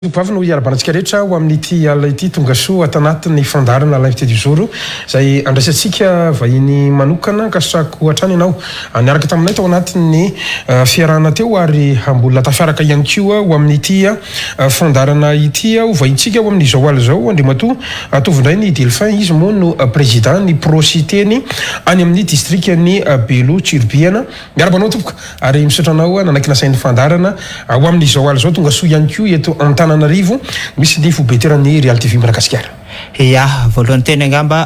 Tompoko no hiarahabana antsika rehetra ho amin'ity alina ity. Tonga soa ato anatin'ny fandaharana L'invité du jour izay andraisantsika vahiny manokana. Ankasitrahako hatrany ianao niaraka taminay tao anatin'ny fiarahana teo ary mbola tafiaraka ihany koa ho amin'ity fandaharana ity. Ho vahintsika ho amin'izao alina izao Andriamatoa Tovondrainy Delphin. Izy moa no président ny Pro-Siteny any amin'ny distrikan'i Belo Tsiribihana. Miarahaba anao tompoko ary misaotra anao nanaiky nasain'ny fandaharana ho amin'izao alina izao. Tonga soa ihany koa eto Antananarivo misy ny foibe-toeran'ny Real TV Madagasikara. Ya, voalohany teny angamba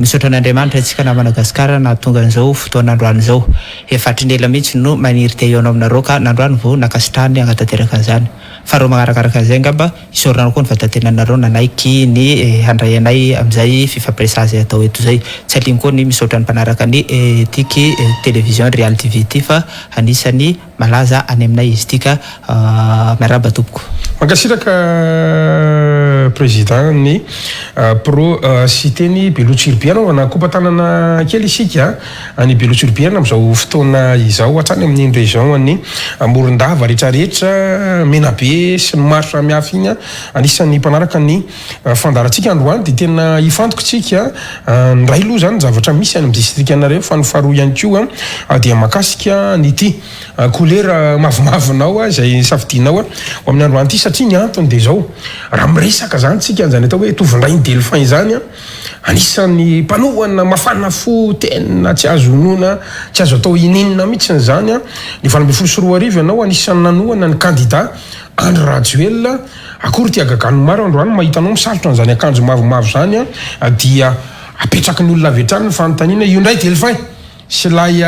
misaotra an'Andriamanitra antsika namana Gasikara nahatonga an'izao fotoana androany izao. Efa hatry ny ela mihitsy no maniry te hihaona aminareo ka nandroany vao nankasitrahany hanatanteraka an'izany. Faharoa magnarakaraka an'izay angamba, Isaorana koa ny vatatenanareo nanaiky ny handray anay amin'izay fifampiresaha izay atao eto izay. Tsy adino koa ny misaotra ny mpanaraka ny tiky television Real TV ity fa anisan'ny malaza any aminay izy ity ka miarahaba tompoko. Mankasitraka Président ny Pro Siteny Beloha Tsiribihina. Anaovana kopa-tanana kely isika. Any Belo Tsiribihina amin'izao fotoana izao, hatrany amin'iny région an'i Morondava rehetrarehetra, Menabe sy ny maro samihafa iny. Anisan'ny mpanaraka ny fandaharantsika androany dia tena hifantoka isika. Ny iray aloha izany ny zavatra misy any amin'ny distrikanareo fa ny faharoa ihany koa dia mahakasika an'ity kolera mavomavonao izay safidianao ho amin'ny androany ity satria ny antony dia izao, raha miresaka izany isika an'izany atao hoe tovon-drain'i Delphin izany, Anisan'ny mpanohana mafana fo tena tsy azo inoana, tsy azo atao ininona mihitsy izany. Ny 2018 ianao anisan'ny nanohana ny kandida Andry Rajoelina. Akory ity hagagan'ny maro androany mahita anao misalotra an'izany akanjo mavomavo izany dia apetraky ny olona avy hatrany ny fanontaniana, io indray Delphin sy ilay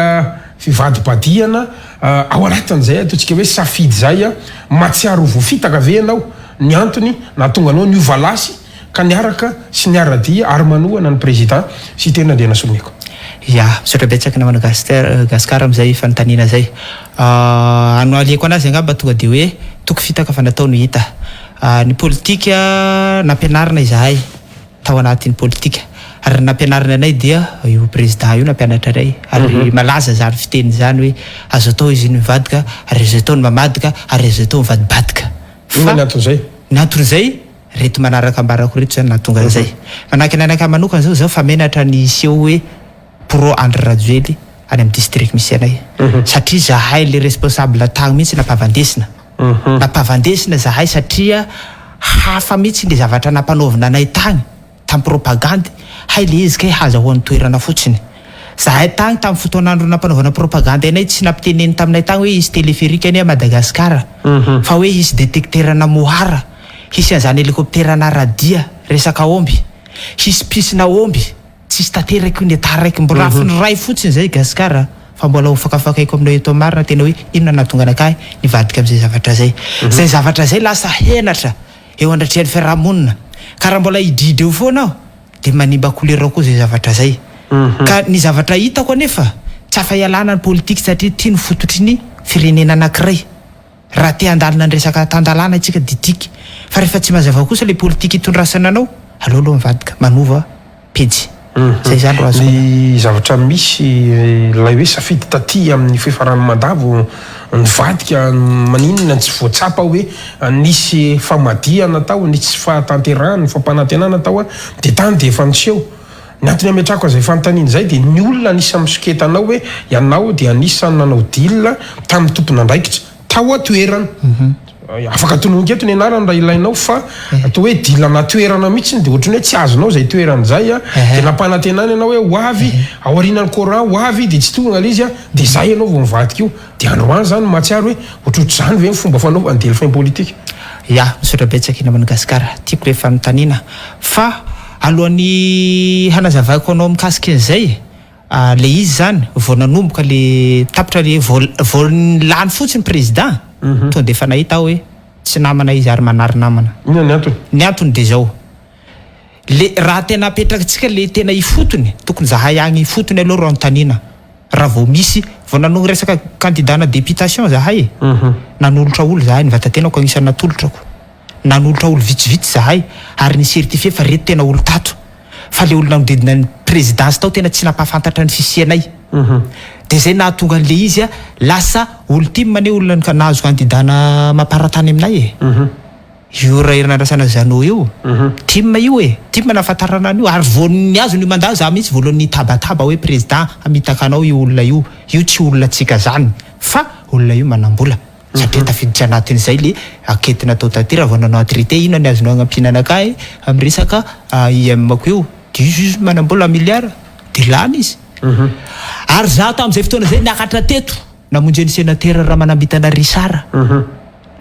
fivadibadihana ao anatin'izay ataontsika hoe safidy izay, mahatsiaro ho voafitaka ve ianao? Ny antony nahatonga anao niova lasy ka niaraka sy niara-dia ary manohana ny Président Siteny Andrianasoloniako. Ya, misaotra betsaka namana Gaster, Gascar amin'izay fanontaniana izay. Anohaliako anazy angamba tonga dia hoe toky fitaka fa natao no hita. Ny politika nampianarina izahay tao anatin'ny politika ary ny nampianarina anay dia io Président io nampianatra anay ary malaza izany fiteny izany hoe azo atao izy ny mivadika ary azo atao ny mamadika ary azo atao mivadibadika. Inona ny anton'izay? Ny anton'izay Reto manaraka ambarako reto zany nahatonga an'izay. Manahaka ny anakahy manokana zao, zaho fa menatra ny hiseho hoe pro Andry Rajoely any amin'ny district misy anay. Satria zahay le responsable tagny mihitsy nampavandesina. Nampavandesina zahay satria hafa mihitsy le zavatra nampanaovina anay tagny. Tam propagandy, hay le izy kay hazahoany toerana fotsiny. Zahay tagny tam fotoan'andro nampanaovana propagandy anay tsy nampiteneny taminay tagny hoe hisy téléphérique anie à Madagascar fa hoe hisy détecteur-na mohara, hisy an'zany hélicoptère-na radia, resaka omby, hisy pisina omby, tsisy tanteraka io ny taraiky mbola lafiny ray fotsiny zay Gasikara fa mbola ho fakafakaiko aminao eto marina tena hoe inona nahatonga anakahy nivadika amzay zavatra zay. Zay zavatra zay lasa henatra. eo anatrehan'ny fiarahamonina ka raha mbola hidridy eo foana aho dia manimba couleur koa izay zavatra izay ka ny zavatra hitako anefa tsy afa ialana ny politique satria ity no fototry ny firenena anakiray raha te handalina ny resaka tan-dalàna isika dia tiaka fa rehefa tsy mazava kosa ilay politique itondrasana anao aleo aloha mivadika manova pejy. Zay zany ro azoko. Ny zavatra misy ilay hoe safidy taty amin'ny fiafaran'ny mandat vao nivadika, maninona tsy voatsapa hoe nisy famadihana tao, nisy tsy fahatanterahan'ny fampanantenana tao dia tany dia efa niseho. Ny antony ametrahako an'izay fanontaniana izay dia ny olona anisan'ny misoketa anao hoe ianao dia anisan'ny nanao deal tamin'ny tompon'andraikitra. Tao an-toerana. Afaka tononiko eto ny anarany raha ilainao fa atao hoe dilana toerana mihitsy dia ohatran'ny hoe tsy azonao izay toerana izay dia nampanantenana ianao hoe ho avy aorianan'ny coran ho avy dia tsy tonga ilay izy dia izay ianao vao nivadika io dia androany izany mahatsiaro hoe ohatrohatr'izany ve ny fomba fanaovan'ny delphin politika. Ya, misaotra betsaka i naman'i Gasikara. Tiako ilay fanontaniana. Fa alohan'ny hanazavako anao mikasika an'izay, Le izy zany vao nanomboka le tapitra le vao vao lany fotsiny président tonga de efa nahita aho hoe tsy namana izy ary manary namana. Inona ny antony? Ny antony de zao, le raha tena apetrakitsika le tena ifotony, tokony zahay agny ifotony aloha ro anontaniana raha vao misy, vao nanogno resaka candidat na députation zahay e, nanolotra olo zahay, ny vatatenako agnisan'ny natolotrako, nanolotra olo vitsivitsy zahay ary ni certifier fa reto tena olo tato. fa le olona nanodidina ny présidence tao tena tsy nampahafantatra ny fisianay de zay nahatonga an'le izy a lasa olo tim anie olona nahazo candidat-na mapar tany aminay e. Io Raherinandrasana Jeannot io, tim io e, tim nahafantarana an'io, ary vao nihazo ny mandat za mihitsy voalohany nitabataba hoe président hamitaka anao io olona io, io tsy olona tsika zany fa olona io manambola satria tafiditra anatin'izay le enquête natao taty raha vao nanao attrité inona ny azonao agnampiana anakahy amin'ny resaka IM ko io, de izy izy manambola milliard de lany izy. Ary za tamin'izay fotoana izay niakatra teto namonjy an'i senatera Ramanambitana Richard.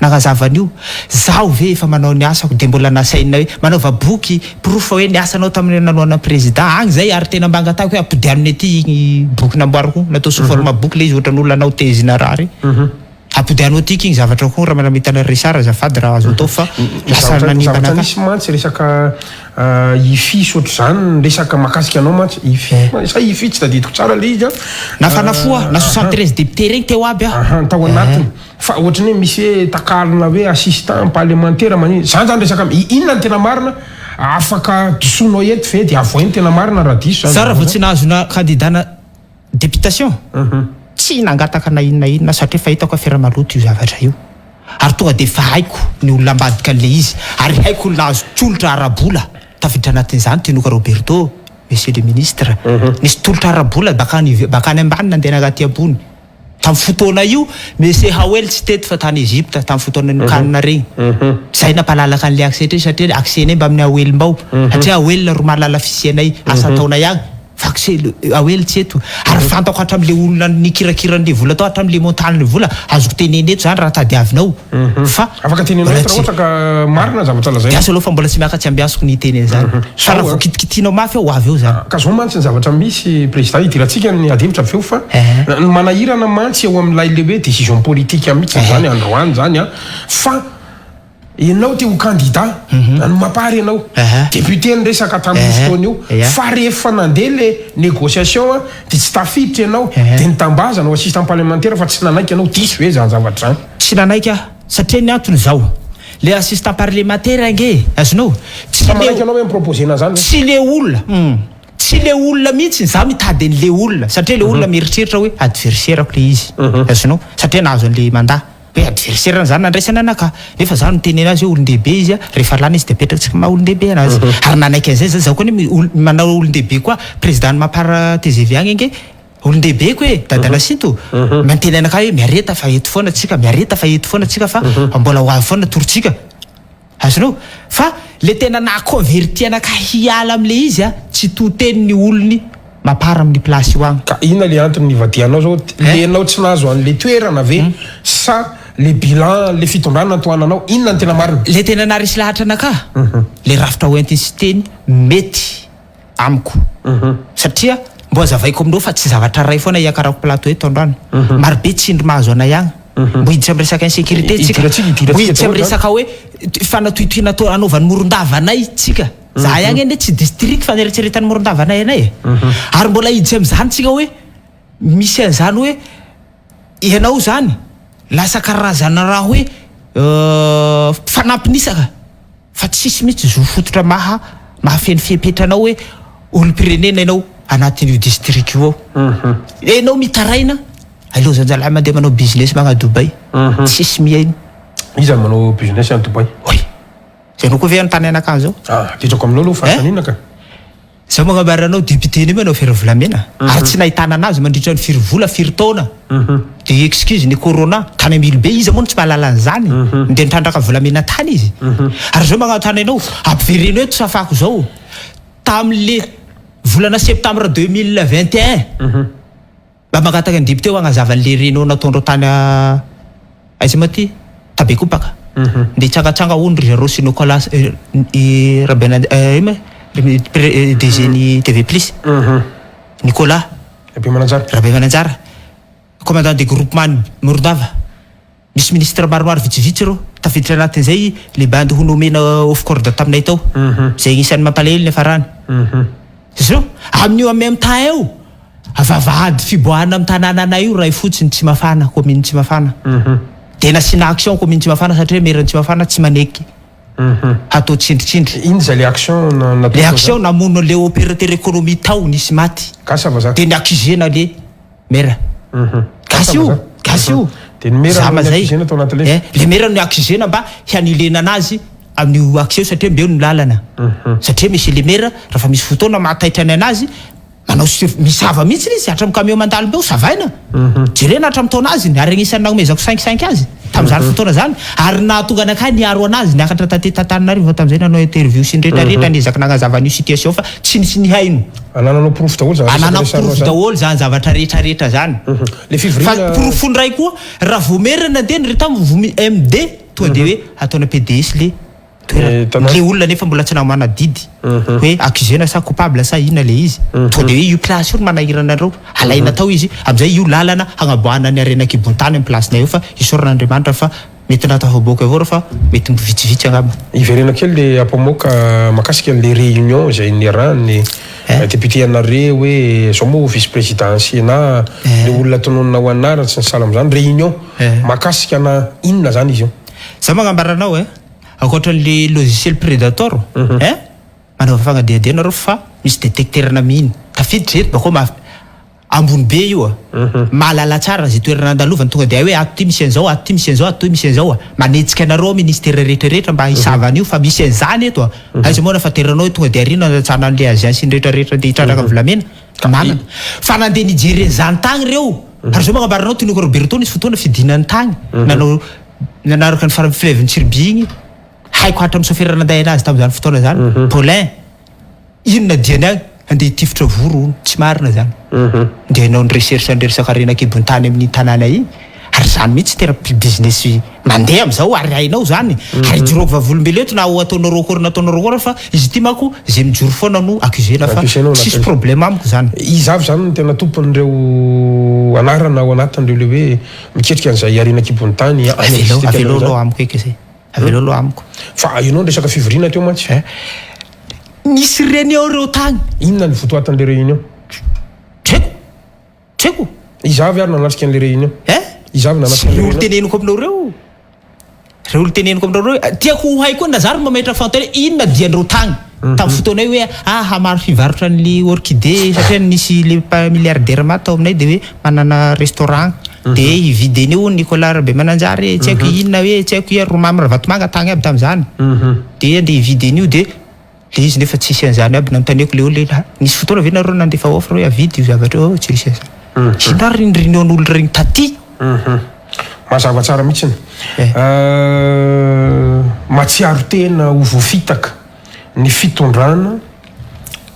Nagnazava an'io. Zaho ve efa manao ny asako dia mbola nasaina hoe manaova boky porofo fa hoe ny asanao tamin'ny nanohana ny président agny zay ary tena mba angatahiko hoe ampodianony aty igny boky namboariko igny natao sous forme boky le izy ohatran'ny olona hanao thèse na raha regny. Ampodiano aty k'igny zavatra koa Ramanamitana Richard azafady raha azo atao fa lasa Zavatra nanimba zavatra anakahy. nisy mantsy resaka Hi-fi sy ohatr'izany ny resaka mahakasika anao mantsy, hi-fi sa hi-fi tsy tadidiko tsara le izy an. Nafana fo aho, na 73 députés regny teo aby aho. Aha, tao anatiny. Fa ohatran'ny hoe misy hoe takalona hoe assistant parlementaire manino, zany zany resaka, inona no tena marina, afaka disoinao eto ve de avohay ny tena marina raha diso zany Za raha vao zavatra tsy nahazo na candidat na députation, tsy nangataka na inona na inona satria efa hitako affaire maloto io zavatra io. Ary tonga dia efa haiko ny olona ambadika an'ilay izy, ary haiko olona azo tolotra ara-bola tafiditra anatin'izany, Tinoka Roberto, Monsieur le Ministre. Nisy tolotra ara-bola bakany bakany ambany nandeha nankaty ambony. Tamin'ny fotoana io, Monsieur Hawel tsy teto fa tany Egypte, tamin'ny fotoanan'ny CAN regny. Zay nampalalaka an'ilay accès teo satria accès-nay mbamin'ny Hawel mbao. Satria Hawel ro mahalala fisianay, asa ataonay agny. Fa accès Hawel tsy eto. Ary fantako hatramin'le olona nikirakira an'le vola tao, hatramin'le montant-n'le vola, azoko teneno eto zany raha tadiavinao. Fa Afaka tenenao mbola eto raha tsy. ohatra ka marina ny zavatra lazaina. Diaso aloha fa mbola tsy miakatsy ambiasiko ny hiteny an'izany. Fa raha vao kitikitinao mafy aho ho avy eo zany. Ka zao mantsy ny zavatra misy Président, hidirantsika ny adihevitra avy eo fa ny manahirana mantsy eo amin'ilay le hoe décision politique mihitsy zany androany zany an, fa ianao te ho candidat any Mapar ianao, député ny resaka tamin'io fotoana io, fa rehefa nandeha le négociation an de tsy tafiditra ianao, de nitambazana ho assistant parlementaire fa tsy nanaiky ianao, diso ve zany zavatra zany? Tsy nanaiky aho, satria ny antony zao, le assistant parlemataire ange e, azonao? Tsy Fa le manaiky anao hoe mi-proposer-na zany ve? Tsy le olona, hum, tsy le olona mihitsy, za mitady an'le olona, satria le olona mieritreritra hoe adversaire-ko le izy, azonao? Satria nahazo an'le mandat, hoe adversaire-ny zany nandraisana anakahy, nefa za niteny anazy hoe olon-dehibe izy a, rehefa lany izy de apetratsika maha olon-dehibe anazy, ary nanaiky an'izay za, za koa anie ol- manao olon-dehibe koa, président-n'ny Mapar tgv agny ange, Olon-dehibeko e, Dada Nasinto, manteny anakahy hoe miareta fa eto foana tsika, miareta fa eto foana tsika fa mbola ho avy foana tour-tsika. Azonao? Fa le tena naha converti anakahy hiala amle izy a, tsy to teny ny olony mapar amin'ny place io agny. Ka inona le antony nivadihanao zao? Le enao tsy nahazo anle toerana ve sa le bilan le fitondrana tohananao? Inona ny tena marina? Le tena naharesy lahatra anakahy, le rafitra hoentiny Siteny mety. amiko satria mbo azavaiko aminao fa tsy zavatra ray foana hiakarako plateau eto androany marobe tsindry mahazo anay agny mbo hiditra am resaka insécurité tsika mbo hiditra am resaka hoe fanatohitohina atao anaovan'ny morondava anay tsika zahay agny anie tsy district fa eritreretan'ny morondava anay anay e ary mbola hiditra am'zany tsika hoe misy an'zany hoe ianao zany lasa karazana raha hoe fanampin'isaka Fa tsisy mihitsy zo fototra maha mahafeno fepetra anao hoe olom-pirenena ianao anatin'io district io ao. Ianao mitaraina, aleo zanjalahy mandeha manao business magnà Dubaï. Tsisy mihaino. Iza no manao business any Dubaï? Oay! Ianao koa ve anontany anakahy zao? Ah, apetrako aminao aloha fanontaniana ka. Zao magnambara anao député ny manao affaire volamena ary tsy nahitana anazy mandritra ny firy vola firy taona de excuse ny corona tany ambilobe iza moa no tsy mahalala an'izany ndeha nitrandraka volamena tany izy ary zao magnantany anao ampivereno eto safako zao tamle volana septembre 2021 Mba mangataka ny député ho hagnazava an'le réunion nataondreo tany aiza moa ty? Tabekopaka. Ndeha hitsangatsanga hono ry zareo sy Nicolas i Rabenand ino moa e? DG ny TV plus. Nicolas. Rabemananjara. Rabemananjara. Commandant de groupement ny Morondava. Misy ministre maromaro vitsivitsy ireo, tafiditra anatin'izay le bandy ho nomena off corde taminay tao, izay agnisan'ny mampalahelo niafarany. Zao, amin'io en même temps io, vavahady fiboahana amin'ny tanànanay io ray fotsiny Tsimafana, commune Tsimafana. Dia nasiana action commune Tsimafana satria maire Tsimafana tsy maneky hatao tsindritsindry. Inona izay le action natao Le action namono le opérateur économie tao nisy maty. Gasy sa vazaha? Dia ni-accuser-na le Mera. Gasy io, gasy io. Dia ny mera Zama no zay. ni-accusena tao anatin'ilay izy? Eh, le mera no ni-accusena mba hi-annuler-na anazy. amin'io axe io satria mbeo ny lalana. Satria monsieur le maire raha fa misy fotoana mahataitra ny anazy manao sur misava mihitsy izy hatramin'ny camion mandalo mbeo savaina. Jerena hatramin'ny taona-aziny ary agnisan'ny nagnomezako cinq cinq azy tamin'izany fotoana zany ary nahatonga anakahy niaro anazy niakatra taty Tantananarivo tamin'izay nanao interview sy ny rehetra rehetra niezaka nagnazava an'io situation fa tsy nisy nihaino. Anananao porofo daholo zany resaka Ananako resahanao porofo zany. daholo zany zavatra rehetra rehetra zany. Le Fa fivoriana porofo ndray koa raha vao merina nandeha ny retam vo mi MD tonga de hoe ataona PDS le Eh, toerana. tanàna. Le olona nefa mbola tsy namana didy hoe accusé-na sa coupable sa inona le izy. Tonga de hoe io place io no manahirana anareo, alaina tao izy amizay io lalana hagnaboahana ny harena an-kibon-tany amin'ny place-nay eo fa isaorana Andriamanitra fa mety natafavoaka avao reo fa mety vitsivitsy angamba. Iverena kely le ampamoaka mahakasika an'le réunion izay niarahan'ny député anare hoe zao moa vice président Sénat le olona tononina ho anarany sy ny sahala am'zany réunion mahakasika na inona zany izy io. Za magnambara anao e, ankoatran'le logiciel Predator hein, manaova fagnadihadiana reo fa misy détecteur na mine tafiditra eto bakeo ma ambony be io a, mahalala tsara zay toerana andalovany tonga de hay hoe ato ty misy an'izao, ato ty misy an'izao, ato ty misy an'izao a, manetsika anareo ministère rehetra rehetra mba hisava an'io fa misy an'izany eto a, aiza moa nafateranao hoe tonga de arina andatsana an'le agent sy ny rehetra rehetra de hitrandraka volamena manana fa nandeha nijery an'izany tagny reo ary zao magnambara anao Tinoka Roberto nisy fotoana fidinany tagny nanao nanaraka ny fara fleuve Tsiribihina igny haiko hatramin'ny chauffeur nanday anazy tamin'izany fotoana zany Paulin inona diany agny andeha hitifitra voro hono tsy marina zany ndeha hanao ny recherche ny resaka harena an-kibon-tany amin'ny tanàna iny ary zany mihitsy tena business mandeha amizao ary hainao zany ary ijoroako vavolombelo eto na ho ataonao recours na ataonao recours fa izy ity manko zay mijoro foana no accusena fa Accusena ao tsisy anatin'ny- problème amiko zany. Iza avy zany no tena tompon'ireo anarana ao anatin'ireo le hoe miketrika an'izay harena an-kibon'ny tany any Avelao district avelao anareo aloha zany? amiko eky zay avelao aloha amiko. Fa ianao niresaka fivoriana teo mantsy. Eh. Nisy réunion reo tagny. Inona ny votoatin'le réunion? Tsy haiko. Tsy haiko. Iza avy ary nanatrika an'le réunion? Eh? Iza avy Tsy nanatrika an'le reo olo réunion? teneniko aminao reo. Reo olo teneniko aminao reo. Tiako ho hay koa Nazary mametra fanontaniana inona diandreo tagny. Tamin'ny fotoana io hoe ah hamaro fivarotra an'le orchidée satria nisy le milliardaire maty tao aminay de hoe manana restaurant de hividy an'io Nicolas Rabemananjary tsy haiko inona hoe tsy haiko ia Romamy Ravatomanga tagny aby tamin'izany. De andeha hividy an'io de le izy nefa tsisy an'izany aby nanontaniako le olona hoe nisy fotoana ve nareo nandefa offre hoe avidy io zavatra io tsy nisy an'izany. Inona ary ny réunion-n'olo regny taty? Mazava tsara mihitsiny. Mahatsiaro tena ho voafitaka ny fitondrana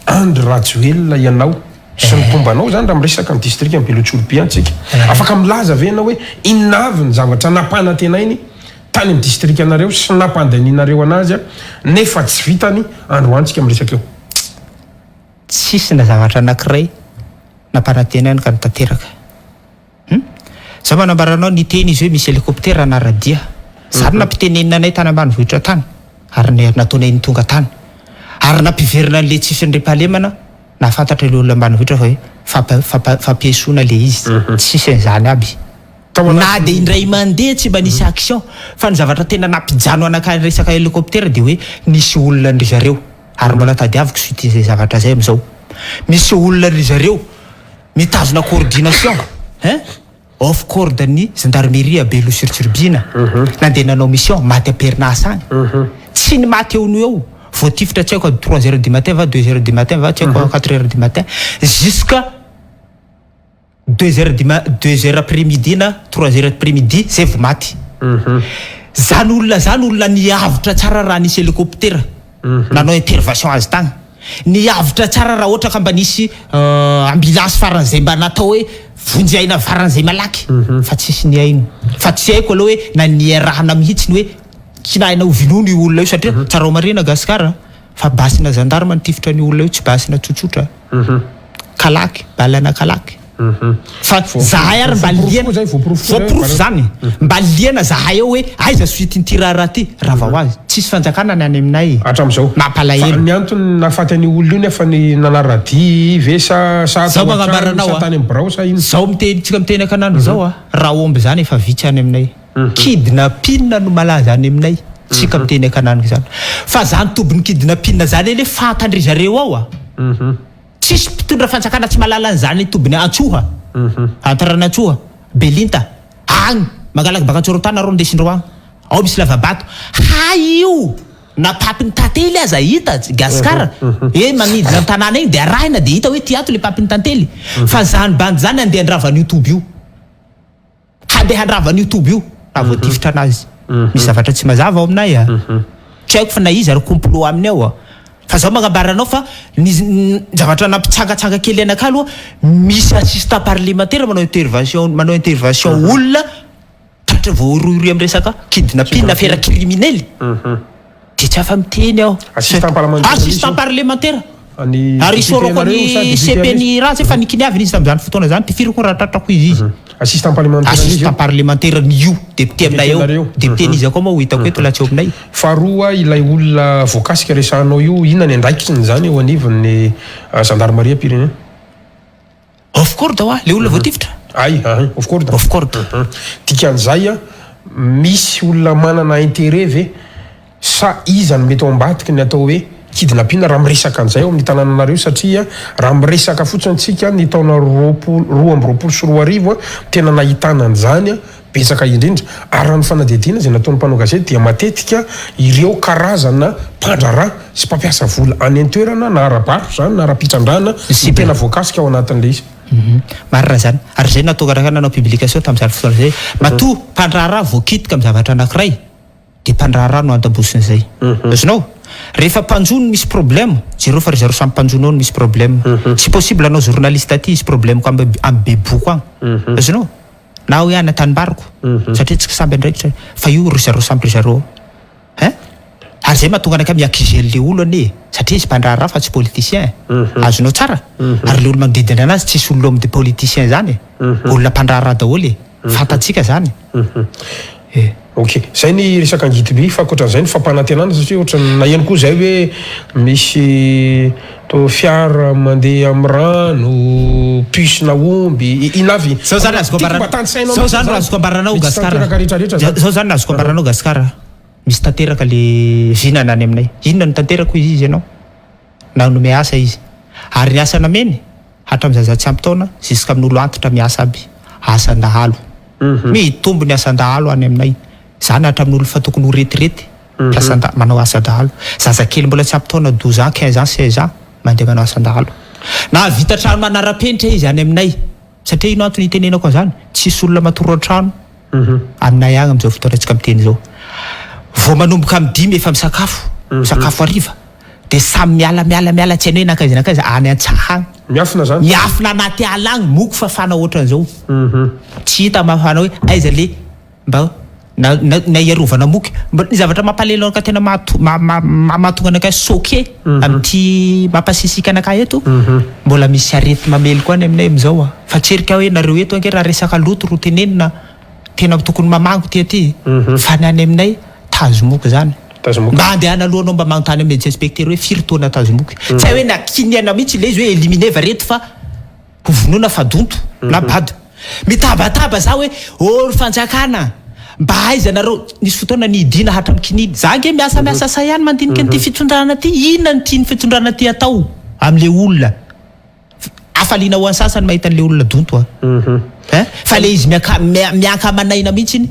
Andry Rajoelina ianao sy ny mpomba anao zany raha miresaka ny distrikan'i Beloha-Tsoroby antsika. Afaka milaza ve ianao hoe inona avy ny zavatra nampanantenainy tany amin'ny distrikanareo sy nampandanianareo anazy nefa tsy vitany androany tsika miresaka eo? Tsisy na zavatra anakiray nampanantenainy ka notanteraka. Hum. Za manambara anao niteny izy hoe misy hélicoptère hanara-dia. Zany nampitenenina anay tany ambanivohitra tany ary ny nataonay ny tonga tany. Ary nampiverina an'le tsisy fandriampahalemana nahafantatra le olona ambanivohitra fa hoe fampa- fampa- fampiesona le izy. Tsisy an'izany aby. Tao Na anatin'ny- dia indray mandeha tsy mba nisy action. Fa ny zavatra tena nampijano anakahy resaka hélicoptère dia hoe nisy olona an-dry zareo ary mbola tadiaviko suite izay zavatra zay amin'izao. Misy olona ry zareo mitazona coordination hein off corde ny gendarmerie à Belo sur Tsiribihina nandeha nanao mission maty am-perinasa agny tsy ny maty eo no eo voatifitra tsy haiko à 3 heures du matin va 2 heures du matin va tsy haiko à 4 heures du matin jusqu'à 2 heures du ma 2 heures après midi na 3 heures après midi zay vao maty zany olona zany olona niavotra tsara raha nisy hélicoptère nanao intervention azy tagny Niavotra tsara raha ohatra ka mba nisy ambulance faran'izay mba natao hoe vonjy aina faran'izay malaky fa tsisy nihaino fa tsy haiko aloha hoe na niarahana mihitsy ny hoe tsy nahina ho vinono io olona io satria tsara ho marihina Gasikara fa basina gendarme nitifitra an'io olona io tsy basina tsotsotra kalaky balana kalaky. Fa zahay ary mba liana, voaporofo zany, mba liana zahay eo hoe aiza suite n'ity raharaha ty, rava ho azy, tsisy fanjakana ny any aminay, Hatramin'izao. mampalahelo. Fa ny antony nahafaty an'io olona io nefa ny nanara-dia ve sa sa Zao tao an-trano magnambaranao sa a, tany amin'ny birao sa inona? zao miteny, tsika miteny akanano zao a, raha omby zany efa vitsy any aminay, kidnapping no malaza any aminay, tsika miteny akanano zany, fa zany tobin'ny kidnapping zany anie fantandry zareo ao a. Tsisy mpitondra fanjakana tsy mahalala an'izany tobiny Antsoha, Antaranantsoha, Belinta, agny, mangalaky baka Antsorontany nareo ndesindreo agny, ao misy lavabato, hay io! Na papiny tantely aza hita Gasikara e, manidina ny tanàna iny de arahina de hita hoe ty ato le papiny tantely. Fa zany bandy zany andeha handrava an'io toby io, handeha handrava an'io toby io raha voatifitra anazy. Misy zavatra tsy mazava ao aminay a. Tsy haiko fa na iza ary complot aminy ao a. Fa zaho magnambara anao fa ny zavatra nampitsangatsanga kely anakahy aloha, misy assistant parlemantera manao intervention, manao intervention olona Tratra voarohirohy amin'ny resaka kidnapping, afera criminel. Dia tsy afa-miteny aho. Assistant parlementaire. Assistant parlementaire. Ary isaorako an'i CP ny ratsy fa nikiniavina izy tamin'izany fotoana izany, tifiriko raha tratrako izy izy. Assistant parlementaire. Assistant parlementaire ny io député aminay eo. Député n'iza koa moa ho hitako eto laha tsy eo aminay. Faharoa ilay olona voakasika resahanao io, inona ny andraikiny izany eo anivon'ny zandarimariam-pirenena? Off cord hoa le olona voatifitra? Ay, ay, off cord. Off cord. Dikan'izay an, misy olona manana intérêt ve sa iza no mety ao ambadiky ny atao hoe kidnapping raha miresaka an'izay ao amin'ny tanànanareo satria raha miresaka fotsiny tsika ny taona roapolo, 2022 an, tena nahitana an'izany an, Betsaka indrindra, ary raha ny fanadihadiana izay nataon'ny mpanao gazety dia matetika ireo karazana mpandraharaha sy mpampiasa vola any an-toerana na ara-barotra izany na ara-pitrandrahana no tena voakasika ao anatin'ilay izy. Marina izany. Ary izay no nahatonga anay nanao publication tamin'izany fotoana izay. Matoa mpandraharaha voakitika amin'ny zavatra anankiray, Dia mpandraharaha no andabosin'izay. Azonao? Rehefa mpanjono misy problème, jereo fa ry zareo samy mpanjono ao no misy problème. Tsy possible anao journaliste aty hisy problème-ko am am beboko agny. Azonao? Na hoe any an-tanimbariko. Satria tsika samby andraikitra. Fa io ry zareo samby ry zareo ao. Hein? Ary zay mahatonga anakay mi-accuser an'le olo anie e. Satria izy mpandraharaha fa tsy politicien e. Azonao tsara? Ary le olo manodidina anazy tsisy olona homme de politicien zany e. Olona mpandraharaha daholo e. Fantatsika zany e. Ok, zay ny resaka angidimby fa ankoatran'izay ny fampanantenana satria ohatran'ny naheno koa zay hoe misy to fiara mandeha amin'ny rano, puce na omby, inona avy? Zao zany azoko Tiako mba ambarana, tanisainao zao mihitsy zany zany. azoko ambaranao Mety tsy Gasikara, tanteraka rehetrarehetra zany. zao zany azoko ambaranao Gasikara, misy tanteraka le vinana any aminay, inona no tanteraka hoy izy ianao? Nanome asa izy. Ary ny asa nameny, hatramin'ny zaza tsy ampy taona jusqu'amin'olo antitra miasa aby. Asan-dahalo. Mitombo ny asan-dahalo any aminay. Zany hatramin'olo efa tokony ho retirety, mpiasan-da, manao asa-dahalo. Zazakely mbola tsy ampy taona, 12 ans, 15 ans, 16 ans, mandeha manao asan-dahalo. Nahavita trano manara-penitra izy any aminay. Satria ino antony itenenako an'izany? Tsisy olona matory an-trano aminay agny amin'izao fotoana antsika miteny izao. Vao manomboka amin'ny dimy efa misakafo, misakafo hariva. Dia samy miala miala miala tsy hainy hoe nankaiza nankaiza, any an-tsaha agny. Miafina zany? Miafina anaty ala agny, moko fafana ohatran'izao. Tsy hita mafana hoe aiza le mba na na na hiarovana moky. Mba ny zavatra mampalahelo anakahy tena mahato- ma- ma- ma- mahatonga anakahy choqué amin'ity mampasisika anakahy eto, mbola misy areti-mamely koa any aminay amin'izao a. Fa tsy erika hoe nareo eto ange raha resaka loto ro tenenina tena tokony mamango ty aty fa ny any aminay tazomoky zany. Tazomoky. Mba andehana aloha anao mba manontany amin'ny médecin inspecteur hoe firy taona tazomoky. Tsy hay hoe na kiniana mihitsy ilay izy hoe éliminer va reto fa ho vonoina fa donto na bado. Mitabataba za hoe ô ry fanjakana mba aiza nareo, nisy fotoana nidina hatramin'ny kininy. Za ange miasa miasa sahy ihany mandinika an'ity fitondrana ity, inona no tian'ny fitondrana ity atao amin'ilay olona. Hafaliana ho an'ny sasany mahita an'ilay olona donto a. Hein? Fa ilay izy miaka miankaman'aina mihitsy iny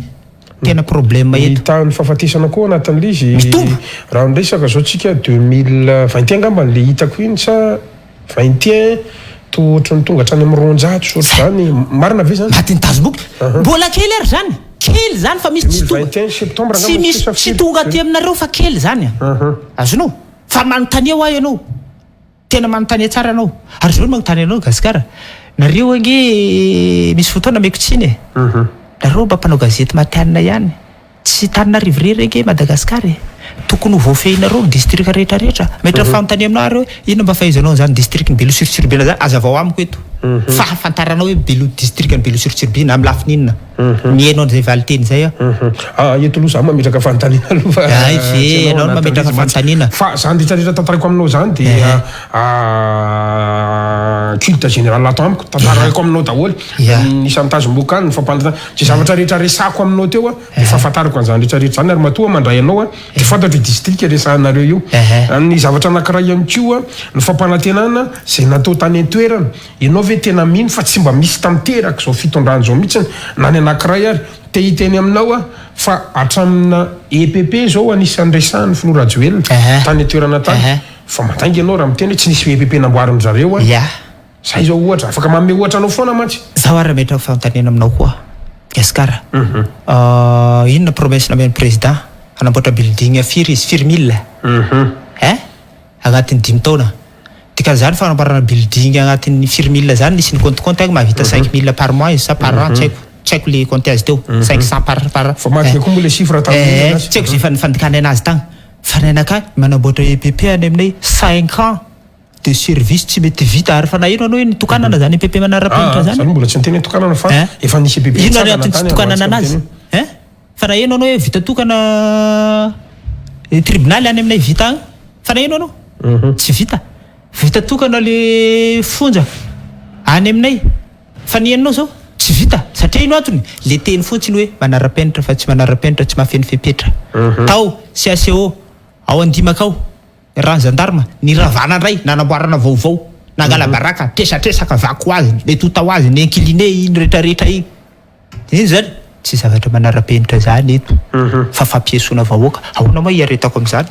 tena problème Ny eto. tahan'ny fahafatesana koa anatin'ilay izy Mitombo. raha ny resaka zao tsika 2021 angamba le hitako iny sa 21 toa ohatran'ny tonga hatrany amin'ny 200 sy ohatr'izany, marina ve zany? Matin'ny tazomoka. Mbola kely ary zany. Kely zany fa misy tsy tonga. 2021 septembre Tsy angamba misy sa tsy firy? tonga aty aminareo fa kely zany a. Azonao? Fa manontania hoa ianao. Tena manontania tsara anao. Ary zao no manontany anao Gasikara, nareo ange misy fotoana ameko tsiny e. Nareo mba mpanao gazety matihanina ihany. Tsy Tananarivo irery ange Madagascar e. Tokony ho voafehinareo ny district rehetra rehetra. Metra fanontania aminao ary hoe inona mba fahaizanao an'izany district ny Belo sur Tsiribihina zany? Azavao amiko eto. Fahafantaranao hoe Belo district ny Belo sur Tsiribihina amin'ny lafiny inona? Mihaino an'izay valinteny izay aho. Ah, eto aloha za mametraka fanontaniana aloha fa Hay ve, tsy ianao no anatin'ilay mametraka izy mantsy. fanontaniana. Fa zany rehetra rehetra tantaraiko aminao zany dia culte général ato amiko, tantaraiko aminao daholo. Ya. Ny isan'ny tazom-boka any, ny fampandrana, izay zavatra rehetra resahako aminao teo a, dia fahafantarako an'izany rehetra rehetra izany ary matoa mandray anao a, dia fantatro io district resahanareo io. Ny zavatra anankiray ihany koa, ny fampanantenana izay natao tany an-toerana, ianao ve. ve tena mino fa tsy mba misy tanteraka izao fitondrana izao mihitsiny na ny anankiray ary? Te hiteny aminao aho fa hatramina EPP izao anisan'ny resahan'ny filoha Rajoelina tany an-toerana tany fa mandainga ianao raha miteny hoe tsy nisy EPP namboarin-dry zareo any. Zay izao ohatra, afaka manome ohatra anao foana mantsy. Zaho ary hametraka fanontaniana aminao koa Gasikara. Inona promesse namen'ny président? Hanamboatra building firy izy? Firy mille? Hein? Agnatin'ny dimy taona. Dikan'izany fanamboarana building agnatin'ny firy mille zany nisy ni-compte compte agny mahavita 5000 par mois izy sa par an tsy haiko. Tsy haiko le compte azy teo. 500 par par. Fa maty koa moa le chiffre tamin'iny anazy. Tsy haiko zay fandikana anazy tagny. Fa ny anakahy manamboatra EPP any aminay 5 ans. De service tsy mety vita ary fa na ino anao hoe nitokanana zany EPP manara-penitra zany. Za mbola tsy niteny hoe tokanana fa efa nisy EPP Inona ny antony tsy tokanana anazy? Hein? Fa na ino anao hoe vita tokana tribonaly any aminay vita agny. Fa na ino anao? Tsy vita. Vita tokana le fonja any aminay. Fa ny henonao zao tsy vita satria ino antony? Le teny fotsiny hoe manara-penitra fa tsy manara-penitra tsy mahafeno fepetra. Tao CACO ao Andimaka ao. Raha ny zandarma, niravana indray, nanamboarana vaovao, nangala baraka, tresatresaka, vaky ho azy, mety ho tao azy, ny incliné iny retraretra iny. Iny zany tsy zavatra manara-penitra zany eto fa fampiesona vahoaka. Ahoana moa hiaretako amin'izany?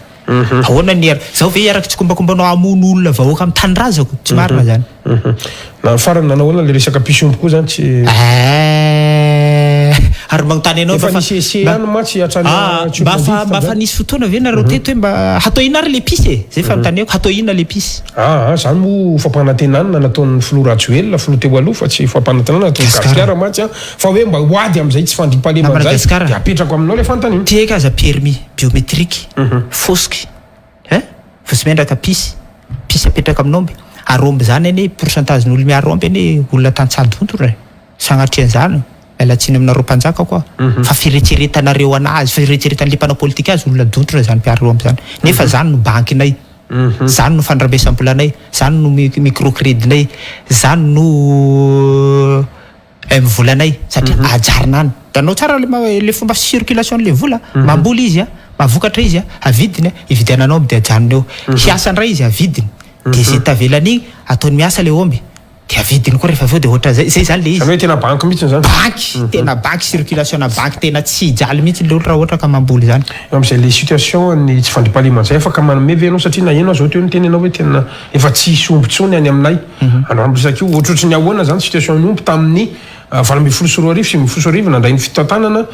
Ahoana ny hiar-, zaho ve hiaraka tsikombakombanao hamono olona vahoaka amin'ny tanindrazako? Tsy marina zany. Na ny farany nanao ahoana le resaka pisy omby koa zany tsy. Eeh ary magnontany anao Efa nisy essai ihany mantsy hatrany Ah mba fa mba fa nisy fotoana ve nareo teto hoe mba hatao inona ary le pisy e? Zay fanontaniako hatao inona le pisy? Aa zany moa fampanantenana nataon'ny filoha Rajoelina filoha teo aloha fa tsy fampanantenana nataon'i Gasikara mantsy an fa hoe mba ho ady amin'izay tsy fandriampahalemana izay dia apetrako aminao le fanontaniana. Tehaka aza permis biométrique fosky. Hein? Vosomendraka pisy, pisy apetraka amin'omby, ary omby zany anie pourcentage ny olo miaro omby anie olona tantsaha dondrona e, sagnatria an'zany, miala tsiny aminareo mpanjaka koa, fa firetseretanareo anazy, firetseretan'le mpanao politika azy olona dondrona zany mpiaro omby zany, nefa zany no bankinay, zany no fandrambesam-bolanay, zany no micro-credit-nay, zany no. M volanay satria ajarina any. Hitanao tsara le le fomba circulation le vola, mamboly izy a, mahavokatra izy a, avidiny a, ividianana omby de ajanony eo. Hiasa ndray izy avidiny, de ze tavelany igny ataony miasa le omby de avidiny koa rehefa avy eo de ohatran'zay, zay zany le izy. Zany hoe tena banky mihitsy zany. Banky, tena banky, circulation na banky tena tsy hijaly mihitsy le olo raha ohatra ka mamboly zany. Eo am'zay le situation ny tsy fandriampahalemana zay afaka manome ve ianao satria naheno aho zao teo niteny ianao hoe tena Efa tsy hisy omby intsony any aminay. Androany resaka io. Ohatrohatry ny ahoana izany situation ny omby tamin'ny 2018, 2019 nandray ny fitantanana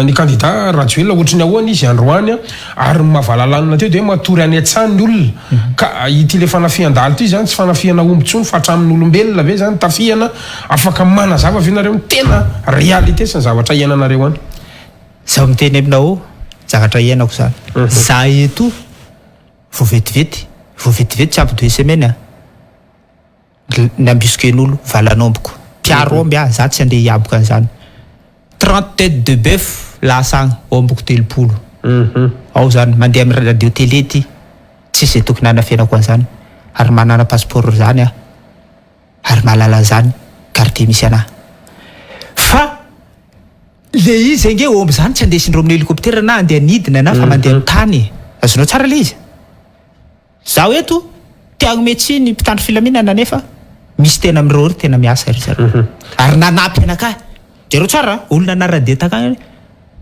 ny kandida Rajoelina. Ohatry ny ahoana izy androany ary ny mahavalalanina teo dia hoe matory any an-tsaha ny olona. Ka ity le fanafihan-dahalo ity izany tsy fanafihana omby intsony fa hatramin'ny olombelona ve izany tafihana? Afaka manazava ve nareo ny tena réalité sy ny zavatra iainanareo any? Zaho miteny aminao zavatra iainako zany. Za eto. Vao vetivety, vao vetivety tsy ampy deux semaines a, ni-embusquer-n'olo, valan'ombiko. Mpiaro omby aho, za tsy andeha hiaboka an'izany. 30 têtes de bœuf lasa agny, ombiko 30. Ao zany, mandeha amin'ny radio télé ty, tsisy zay tokony hanafenako an'izany. Ary manana passeport zany aho, ary mahalala an'izany quartier misy anahy. Fa. Le izy ange omby zany tsy andesindreo amin'ny hélicoptère na andeha anidina na fa mandeha amin'ny tany e. Azonao tsara le izy? Zaho eto te hagnome tsiny mpitandro filaminana nefa misy tena amin'ireo ry tena miasa ry zareo. Ary nanampy anakahy. Jereo tsara a, olona nanara-dia takagny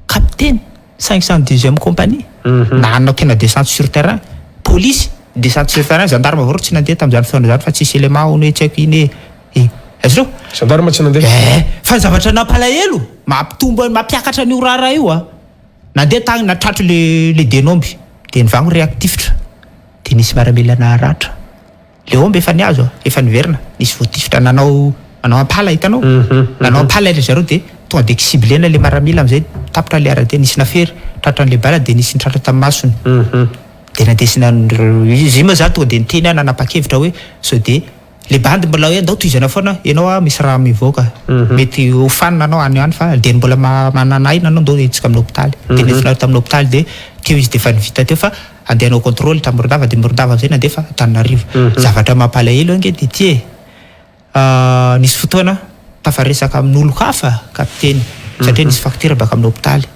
capitaine 502ème compagnie nanao tena descente sur terrain, polisy descente sur terrain, gendarme avao ro tsy nandeha tamin'izany fotoana izany fa tsisy élément hono hoe tsy haiko ino e. E! Aiza ireo? Gendarme tsy nandeha. Eh! Fa ny zavatra nampalahelo, mampitombo, mampiakatra an'io raharaha io a! Nandeha tagny natratry le le dien'omby, de nivagno reakitifitra, de nisy miaramila naharatra. Le omby efa nihazo a, efa niverina, nisy voatifitra, nanao nanao ampala hitanao? Nanao ampala ry zareo de tonga de ciblena le maramila amizay tapitra le ara-dia, nisy nafery, tratran'le bala de nisy nitratra tamin'ny masony. De nandesina izy io moa zany tonga de niteny aho nanapa-kevitra hoe sao de Le bandy mbola hoe andao tohizana foana, enao a misy raha mivoaka, mety ho fanina anao any ho any fa dia mbola manana aina anao ndao entintsika amin'ny hopitaly. Dia nentina tamin'ny hopitaly dia teo izy dia efa nivita teo fa andeha hanao contrôle tany Morondava dia Morondava amin'izay nandefa Antananarivo. Zavatra mampalahelo ange dia ity e, nisy fotoana tafaresaka amin'olon-kafa kapiteny satria nisy facture baka amin'ny hopitaly.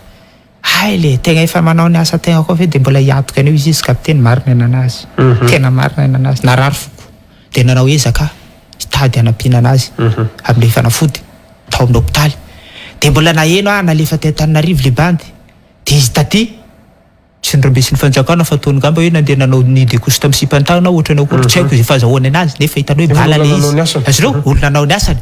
Hay le, tegna efa manao ny asa tegna koa ve de mbola hiantoka an'io izy izy kapiteny, marina ny nanazy, tena marina ny nanazy, narary foko, de nanao ezaka aho, hitady. nitady hanampiana anazy amin'ilay fanafody tao amin'ny hopitaly. Dia mbola naheno aho nalefa aty Antananarivo le bandy. Dia izy taty tsy norambesin'ny fanjakana fa ataony ngamba hoe nandeha nanao nid de couche tamin'ny sipan-tany na ohatrany akory, tsy haiko izay fahazahoany anazy nefa hitany hoe bala le izy. Azonao? Olona nanao ny asany.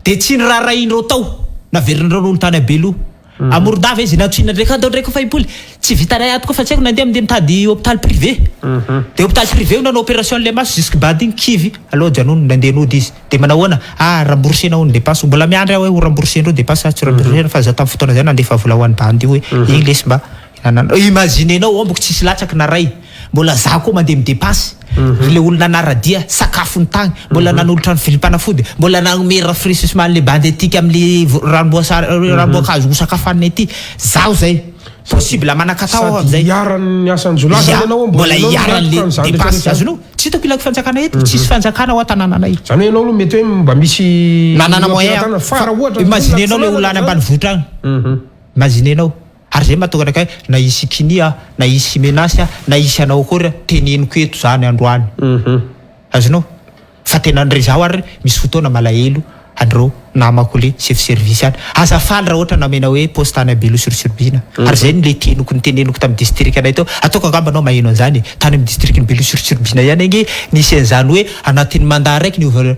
Dia tsy noraharahian'ireo tao, naverin'ireo nony tany Beloha. A Morondava izy nantsoina ndraiky andao ndraiky fa hipoly. Tsy vitanay ato koa fa tsy haiko nandeha mandeha mitady hôpital privé. Dia hôpital privé io nanao opération an'ilay maso jusque bandy iny kivy aleo ajanony nandeha nody izy. Dia manao ahoana? Ah rembourser-na hono dépense. Mbola miandry aho hoe ho rembourser-ndreo dépense sa tsy rembourser-na fa za tamin'ny fotoana zay nandefa vola ho an'i bandy io hoe iny lesy mba hinanana. Imaginer-nao ombiko tsisy latsaky na ray. Mbola za koa mandeha mi-depense, le olona nanara-dia, sakafony tagny, mbola nanolotra ny vilim-panafody, mbola nagnome rafraîchissement an'le bandy aty amle ranom-boasary, ranom-boankazo ho sakafo haninay aty, zaho zay, possible manan-katao aho amizay. Sady iharan'ny asan-jiolahy zany ianao, mbola ianao iharan'le depense, azonao? Tsy hitako ilako fanjakana eto, tsisy fanjakana ao an-tanànanay. Zany hoe ianao aloha mety hoe mba misy Nanana moyen fa raha ohatra imaginenao le olona any ambanivohitra agny, imaginenao. Ary zay mahatonga anakahy na hisy kinia na hisy menace na hisy hanao akory teneniko eto zany androany. Azonao? Fa tena ndre zaho ary misy fotoana malahelo an'ireo namako le chef service any. Aza faly raha ohatra namena hoe poste any Beloha sur Tsiribihina. Ary zay no le teniko niteneniko tamin'ny district anay teo. Ataoko angamba anao maheno an'izany e. Tany amin'ny district ny Beloha sur Tsiribihina ihany ange nisy an'izany hoe anatin'ny mandat raiky niova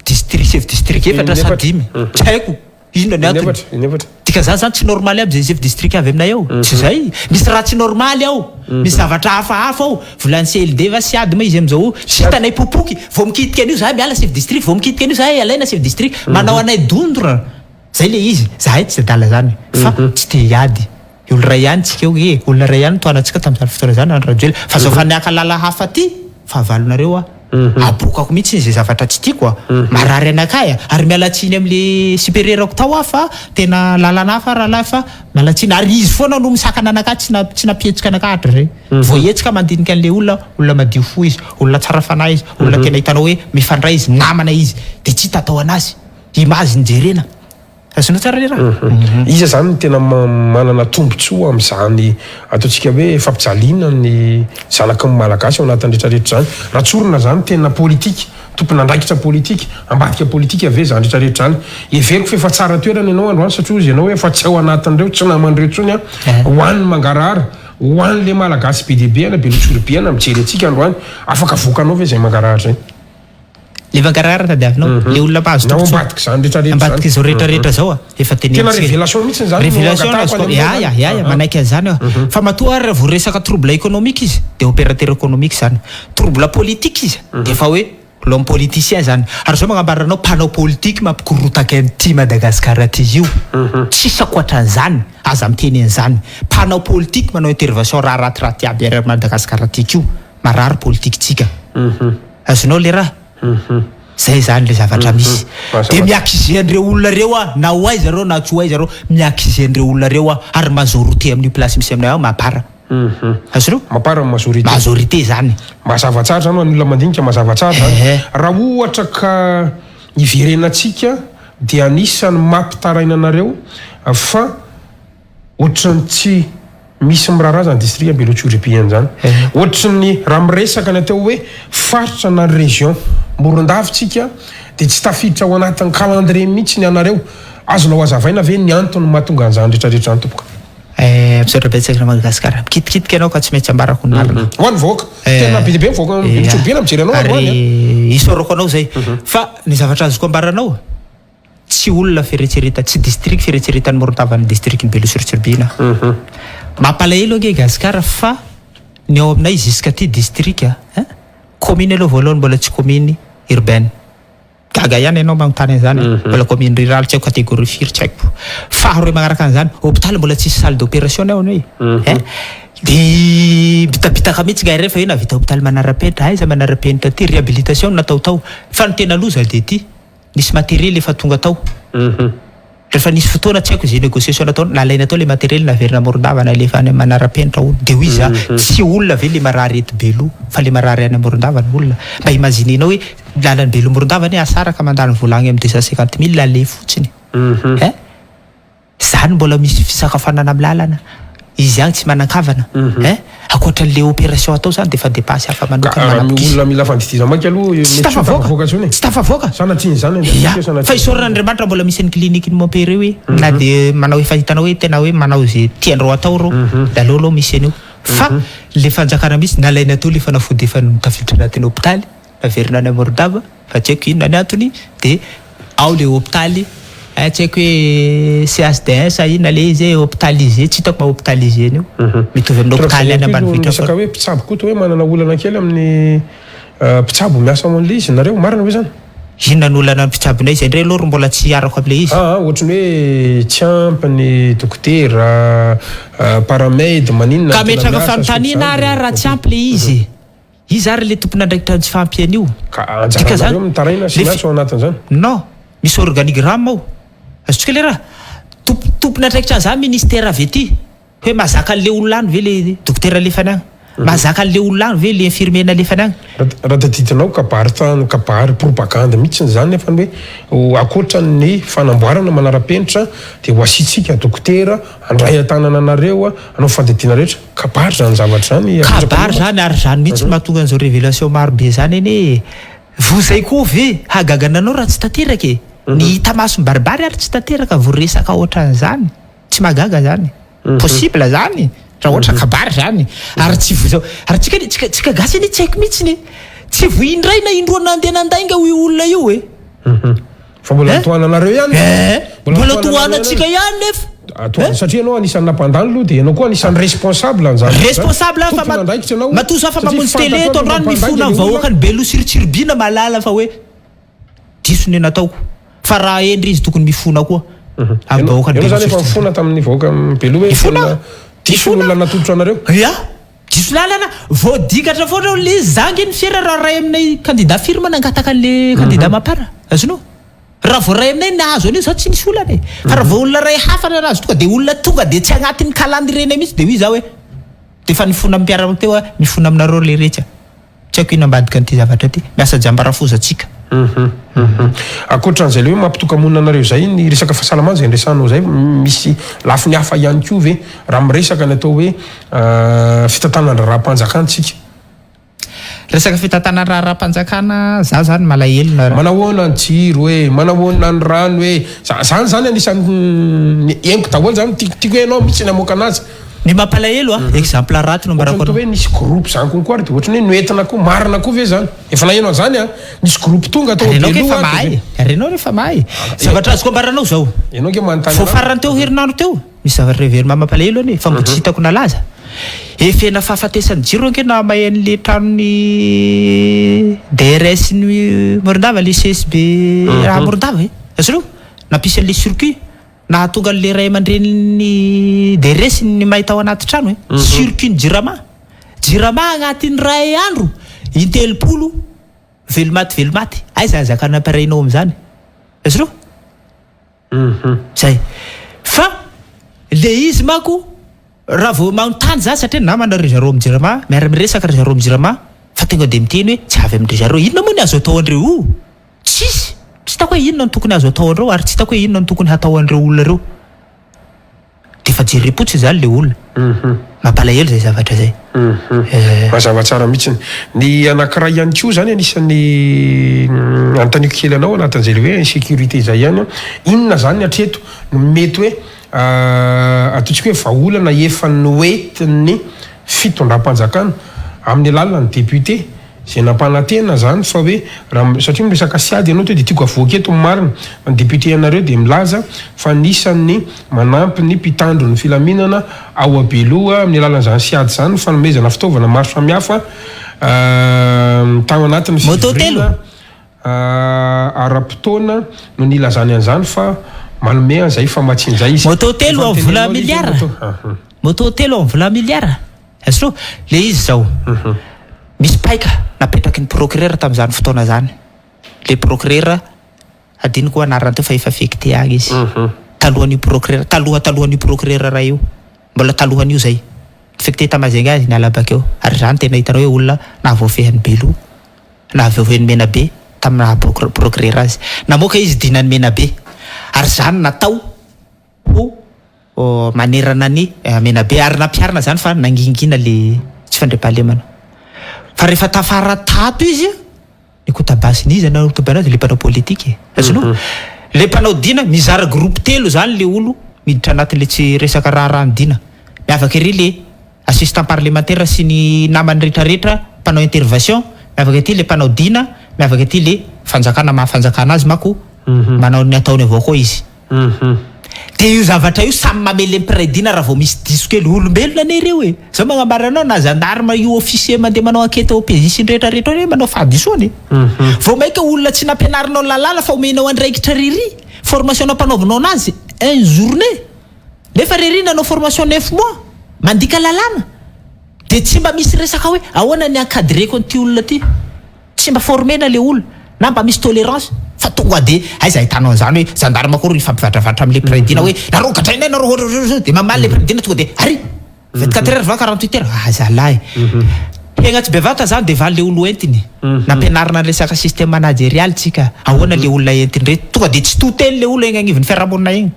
district chef district efatra sa dimy. Tsy haiko. Inona ny antony? Inefatra. Dikan'izany zany tsy normaly aby zay chef district avy aminay ao. Tsy zay. Misy raha tsy normaly ao. Misy zavatra hafahafa ao. Volan'ny CLD va sy ady ma izy amin'izao io. Tsy hitanay popoky. Vao mikitika an'io zahay miala chef district. Vao mikitika an'io zahay alaina chef district. Manao anay dondrona. Zay le izy. Zahay tsy adala zany. Fa tsy te hiady. Olona iray ihany tsika eo e. Olona iray ihany tohanantsika tamin'izany fotoana izany, Andry Rajoelina. Fa zao fa niaka lala hafa ty, fahavalonareo aho. Aboakako mihitsy izay zavatra tsy tiako a. Marary anakahy a. Ary miala tsiny amin'le supérieur-ko tao aho fa tena lalana hafa rahalahy fa miala tsiny. Ary izy foana no misakana anakahy tsy na tsy nampihetsika anakahy hatrizay. Vao hihetsika mandinika an'le olona, olona madio fo izy, olona tsara fanahy izy, olona tena hitanao hoe mifandray izy, namana izy. Dia tsy hita atao anazy. Image no jerena. Azonao tsara le raha. Iza zany no tena manana tombotsoa amin'izany ataontsika hoe fampijaliana ny zanaky ny Malagasy ao anatin'ny retraretra izany? Raha tsorina zany tena politika, tompon'andraikitra politika, ambadika politika ve izany retraretra izany? Heveriko fa efa tsara toerana ianao androany satria hozy ianao hoe efa tsy ao anatin'ireo, tsy naman'ireo intsony aho. Ho an'ny mangarahara, ho an'le Malagasy be dia be any Beloha-Tsiribihina mijery antsika androany, afaka avoakanao ve izay mangarahara izay? Le mangarahara tadiavinao, le olona mpahazo Na ao tombotsoa. ambadik'izany rehetra rehetra Ambadika izao rehetra rehetra zao a, efa Tena tenenitsika. révélation mihitsy zany no Révélation no angatahako azoko, any ya aminao ya zany. ya ya, manaiky an'izany aho. Fa matoa ary raha vao resaka trouble économique izy de opérateur économique zany. Trouble politique izy de efa hoe l'homme politicien zany. Ary zao magnambara anao mpanao politique mampikorontaka an'ity Madagascar ty io. Tsisy ankoatran'izany, aza miteny an'izany. Mpanao politique manao intervention raha ratiraty aby eran'i Madagascar ty ko. Marary politique-tsika. Azonao le raha? Zay zany le zavatra misy. De mi-accuser an'ireo olona reo aho, na ho aiza reo na tsy ho aiza reo, mi-accuser an'ireo olona reo aho, ary majorité amin'io place misy aminay ao Mapar. Azonao? Mapar ny majorité. Majorité zany. Mazava tsara zany ho an'ny olona mandinika, mazava tsara zany. Raha ohatra ka hiverenantsika dia anisan'ny mampitaraina anareo fa Ohatran'ny tsy misy miraharaha zany district Beloha Tsiribihina zany. Ohatran'ny raha miresaka ny atao hoe faritra na région Morondava tsika dia tsy tafiditra ao anatin'ny calendrier mihitsy ny anareo. Azonao hazavaina ve ny antony mahatonga an'izany rehetra rehetra izany tompoko? Eh, misaotra betsaka ry Madagasikara. Mikitikitika ianao ka tsy maintsy ambarako ny marina. Ho an'ny vahoaka. Tena be dia be ny vahoaka Beloha Tsiribihina mijery anao androany a. Ary isaorako anao izay. Fa ny zavatra azoko ambara anao, Tsy olona fieretsereta, tsy district fieretseretan'ny Morondava ny district ny Beloha sur Tsiribihina. Mampalahelo ange Gasikara fa ny ao aminay jusqu'aty district hein, commune aloha voalohany mbola tsy commune urbaine. Gaga ihany ianao magnontany an'izany e, mbola commune rurale tsy haiko catégorie firy tsy haiko. Faharoe magnaraka an'izany, hôpital mbola tsisy salle d'opération ny ao anie hein. Dia bitabitaka mihitsy ngahy ireny fa hoe nahavita hôpital manara-penitra, aiza manara-penitra aty, réhabilitation no natao tao. Fa ny tena loza dia ity. Nisy materiel efa tonga tao. Rehefa nisy fotoana tsy haiko izay négociation natao, nalaina tao le materiel naverina Morondava nalefa any Manarapenitra hono. Dia hoy izy a, tsy olona ve le marary eto Beloha fa le marary any Morondava no olona. Mba imaginer-nao hoe lalan'i Beloha Morondava anie asaraka mandany vola agny amin'ny 250 mille aller fotsiny. Hein? Zany mbola misy fisakafoanana amin'ny lalana. Izy ihany tsy manan-kavana eh! Ankoatra an'le opération atao zany de efa dépense hafa Ka manokana raha manapokisa. olona mila fandidiana maika aloha Tsy mety tsy ho tafavoaka, tafavoaka intsony e. tsy tafavoaka. Sanatria an'izany Ya, Andriamanitra, sanatria fa isaorana Andriamanitra mbola misy ny clinique ny mon père io e, na de manao efa hitanao hoe tena hoe manao ze tiandreo atao reo, de aleo aloha misy an'io. Fa le fanjakana mihitsy nalaina teo le fanafody efa tafiditra anatin'ny hopitaly, Averina any Morondava fa tsy haiko inona ny antony de ao le hopitaly eh tsy haiko hoe CHDS sa inona le izy eh hopitalisé tsy hitako maha hopitalisé an'io mitovy amin'ny hopitaly any ambanivohitra Resaka hoe mpitsabo koa toa hoe manana olana kely amin'ny mpitsabo miasa ao amin'ilay izy nareo, marina ve zany? Inona no olana ny mpitsabonay izay indray aloha ro mbola tsy arako amin'ilay izy. Aa ohatry ny hoe tsy ampy ny dokotera, paramed, maninona Ka ny tena ametraka miasa sy fanontaniana ary ohatr'izany aho raha tsy ampy le izy e. Iza ary le tompon'andraikitra ny tsy fahampian'io? Ka Dika zany anjaranareo mitaraina sy le miantso ao anatin'izany. Non, misy organigramme ao. Azontsika le raha? Tomp tompon'andraikitra an'izany ministère avy aty. Hoe mahazaka an'le olona any ve le dokotera alefany agny? Mahazaka an'le olona any ve le infirmier nalefany agny? Raha tadidinao kabary tany kabary propagandy mihitsy izany nefa ny hoe ankoatra ny fanamboarana manara-penitra dia ho asiantsika dokotera handray an-tanana anareo hanao fandidiana rehetra. Kabary zany zavatra zany Kabary zany ary zany mihitsy no mahatonga an'izao révélation maro be zany anie e! Vo zay koa ve hagagana anao raha tsy tanteraka e! Ny hita maso mibaribary ary tsy tanteraka vo resaka ohatran'izany tsy mahagaga zany possible zany raha ohatra kabary zany ary tsy vo zao ary tsika anie tsika tsika gasy anie tsy haiko mihitsiny e! Tsy vo indray na indroa nandeha nandainga io olona io e! Fa mbola Eh? tohananareo ihany? Eh? Mbola tohananareo tohanantsika ihany nefa. Ah, tohana satria ianao anisan'ny nampandany aloha dia ianao koa anisan'ny responsable an'izany. Responsable fa Tompon'andraikitra ianao. matoa za fa Satria mamonjy télé fantatrao eto fa androany mampandainga mifona ny olona. vahoakan'i Belo Tsiritsiribina mahalala fa hoe diso ny nataoko. Fa raha hendry izy tokony mifona koa amin'ny vahoakan'i Ianao Belo zany efa Tsiritsiribina. nifona tamin'ny vahoakan'i Belo hoe Nifona tena diso ny Nifona olona natolotro anareo? Ya. Diso lalana, vao dikatra foana eo le izy, za nge ny fiera raha ray aminay candidat firy ma nangataka anle candidat mapar, azonao? Raha vao ray aminay nahazo an'io za tsy nisy olana e, fa raha vao olona ray hafa nahazo tonga de olona tonga de tsy agnatin'ny calendrier-nay mihitsy de hoy za hoe de efa nifona amin'ny mpiara teo aho, mifona aminareo leretsy a. Tsy haiko inona ambadika an'ity zavatra ity. Miasa jamba rafoza tsika. Ankoatra an'izay le hoe mampitoka-monina anareo izay ny resaka fahasalamana izay niresahanao izay, misy lafiny hafa ihany koa ve raha miresaka ny atao hoe fitantanan-draharaham-panjakana tsika? Resaka fitantanan-draharaham-panjakana, za zany malahelo na. Manahoana ny jiro e, manahoana ny rano e, zany zany anisan'ny henoko daholo zany, tiako hoe ianao mihitsy ny hamoaka anazy. Ny mampalahelo a, exemple ratsy no ambarako Ohatran'ny toa anao. hoe nisy groupe zany konko ary de ohatran'ny hoe noentina koa, marina koa ve zany? Efa naheno an'zany an, nisy groupe tonga tao Ary enao Beloha efa de mahay, ary enao refa mahay. Zavatra azoko ambara anao zao, Enao nge manontany vao anah. farany teo herinandro teo, misy zavatra heverina mampalahelo anie, fa mbo tsy hitako nalaza. Efena fahafatesan'ny jiro ange nahamay an'le tranon'ny DRS ny Morondava, le CSB raha Morondava e, azonao? Nampisy an'le circuit. Nahatonga an'le ray aman-drenin'ny DRS ny may tao anaty trano e. Circuit ny jirama. Jirama agnatin'ny ray andro, in-telopolo velomaty velomaty. Aiza ahazakana appareil-nao amin'izany? Azonao? Zay. Fa le izy manko raha vao manontany za satria namana ry zareo amin'ny jirama, miara-miresaka ry zareo amin'ny jirama fa tonga de miteny hoe tsy avy amin-dry zareo. Inona moa ny azo atao an'ireo io? Tsisy! Tsy hitako hoe inona no tokony azo atao an'ireo ary tsy hitako hoe inona no tokony hatao an'ireo olona ireo. Dia efa jerem-potsiny izany ilay olona. Mampalahelo izay zavatra izay. Eh. Mazava tsara mihitsiny. Ny anankiray ihany koa izany anisan'ny anontaniako kely anao anatin'izay ilay hoe insécurité izay ihany an, inona izany hatreto no mety hoe ataontsika hoe vahaolana efa noentin'ny fitondram-panjakana amin'ny alalan'ny député Izay nampanantena izany fa hoe raha satria miresaka siady ianao teo dia tiako avoaka eto ny marina fa ny député anareo dia milaza fa anisan'ny manampy ny mpitandro ny filaminana ao Abeloha amin'ny alalan'izany siady izany ny fanomezana fitaovana maro samihafa tao anatin'ny Moto telo. fivoriana ara-potoana no nilazany an'izany fa manome an'izay famatsiana izay izy. Moto telo Efa amin'ny vola noteneninao ilay izy miliara. moto. Aha. Moto telo amin'ny vola miliara. Azonao? Le izy zao, misy paika napetraky ny procureur tamin'izany fotoana zany. Le procureur, adinoko anarany teo fa efa affecté agny izy. Talohan'io procureur, taloha talohan'io procureur ray io. Mbola talohan'io zay. Affecté ta Majunga izy niala bakeo. Ary zany tena hitanao hoe olona nahavoafehy an'i Beloha, nahavoafehy an'i Menabe tamin'ny naha procureur azy. Namoaka izy dinan'i Menabe. Ary zany natao ho. Manerana ny Menabe ary nampiharina izany fa nangingina le tsy fandriampahalemana. Fa rehefa tafara tato izy, ny kotabasiny iza no nikotabana azy? Le mpanao politika e. Azonao? Le mpanao dina, mizara groupe telo izany le olo miditra anatin'le tsy resaka raharahan'ny dina. Miavaka ery le assistant parlementaire sy ny namany retraretra mpanao intervention, miavaka ety le mpanao dina, miavaka ety le fanjakana maha fanjakana azy manko manao ny ataony avao koa izy. Dia io zavatra io samy mamely ny mpiray dina raha vao misy diso kely. Olombelona anie ireo e! Zao magnambara anao na gendarme io officier mandeha manao enquête au PJ sy ny rehetra rehetra io anie manao fahadisoana e! Vao maika olona tsy nampianarinao lalàna fa omenao andraikitra riry, formation nampanaovinao anazy un journée nefa riry nanao formation neuf mois mandika lalàna dia tsy mba misy resaka hoe ahoana ny encadreko an'ity olona ity. Tsy mba former-na le olona na mba misy tolerance fa tonga de aiza ahitanao an'izany hoe gendarme akory mifampivatravatra amle mpiray dina hoe nareo gadrainay nareo ohatrohatran'izao de mamaly le mpiray dina tonga de ary 24 heures va 48 heures ah zalahy hegna tsy bevata zany de valy le olo entiny nampianarina ny resaka système managerial tsika ahoana le olona entiny reto tonga de tsy to teny le olo egny agnivon'ny fiarahamonina egny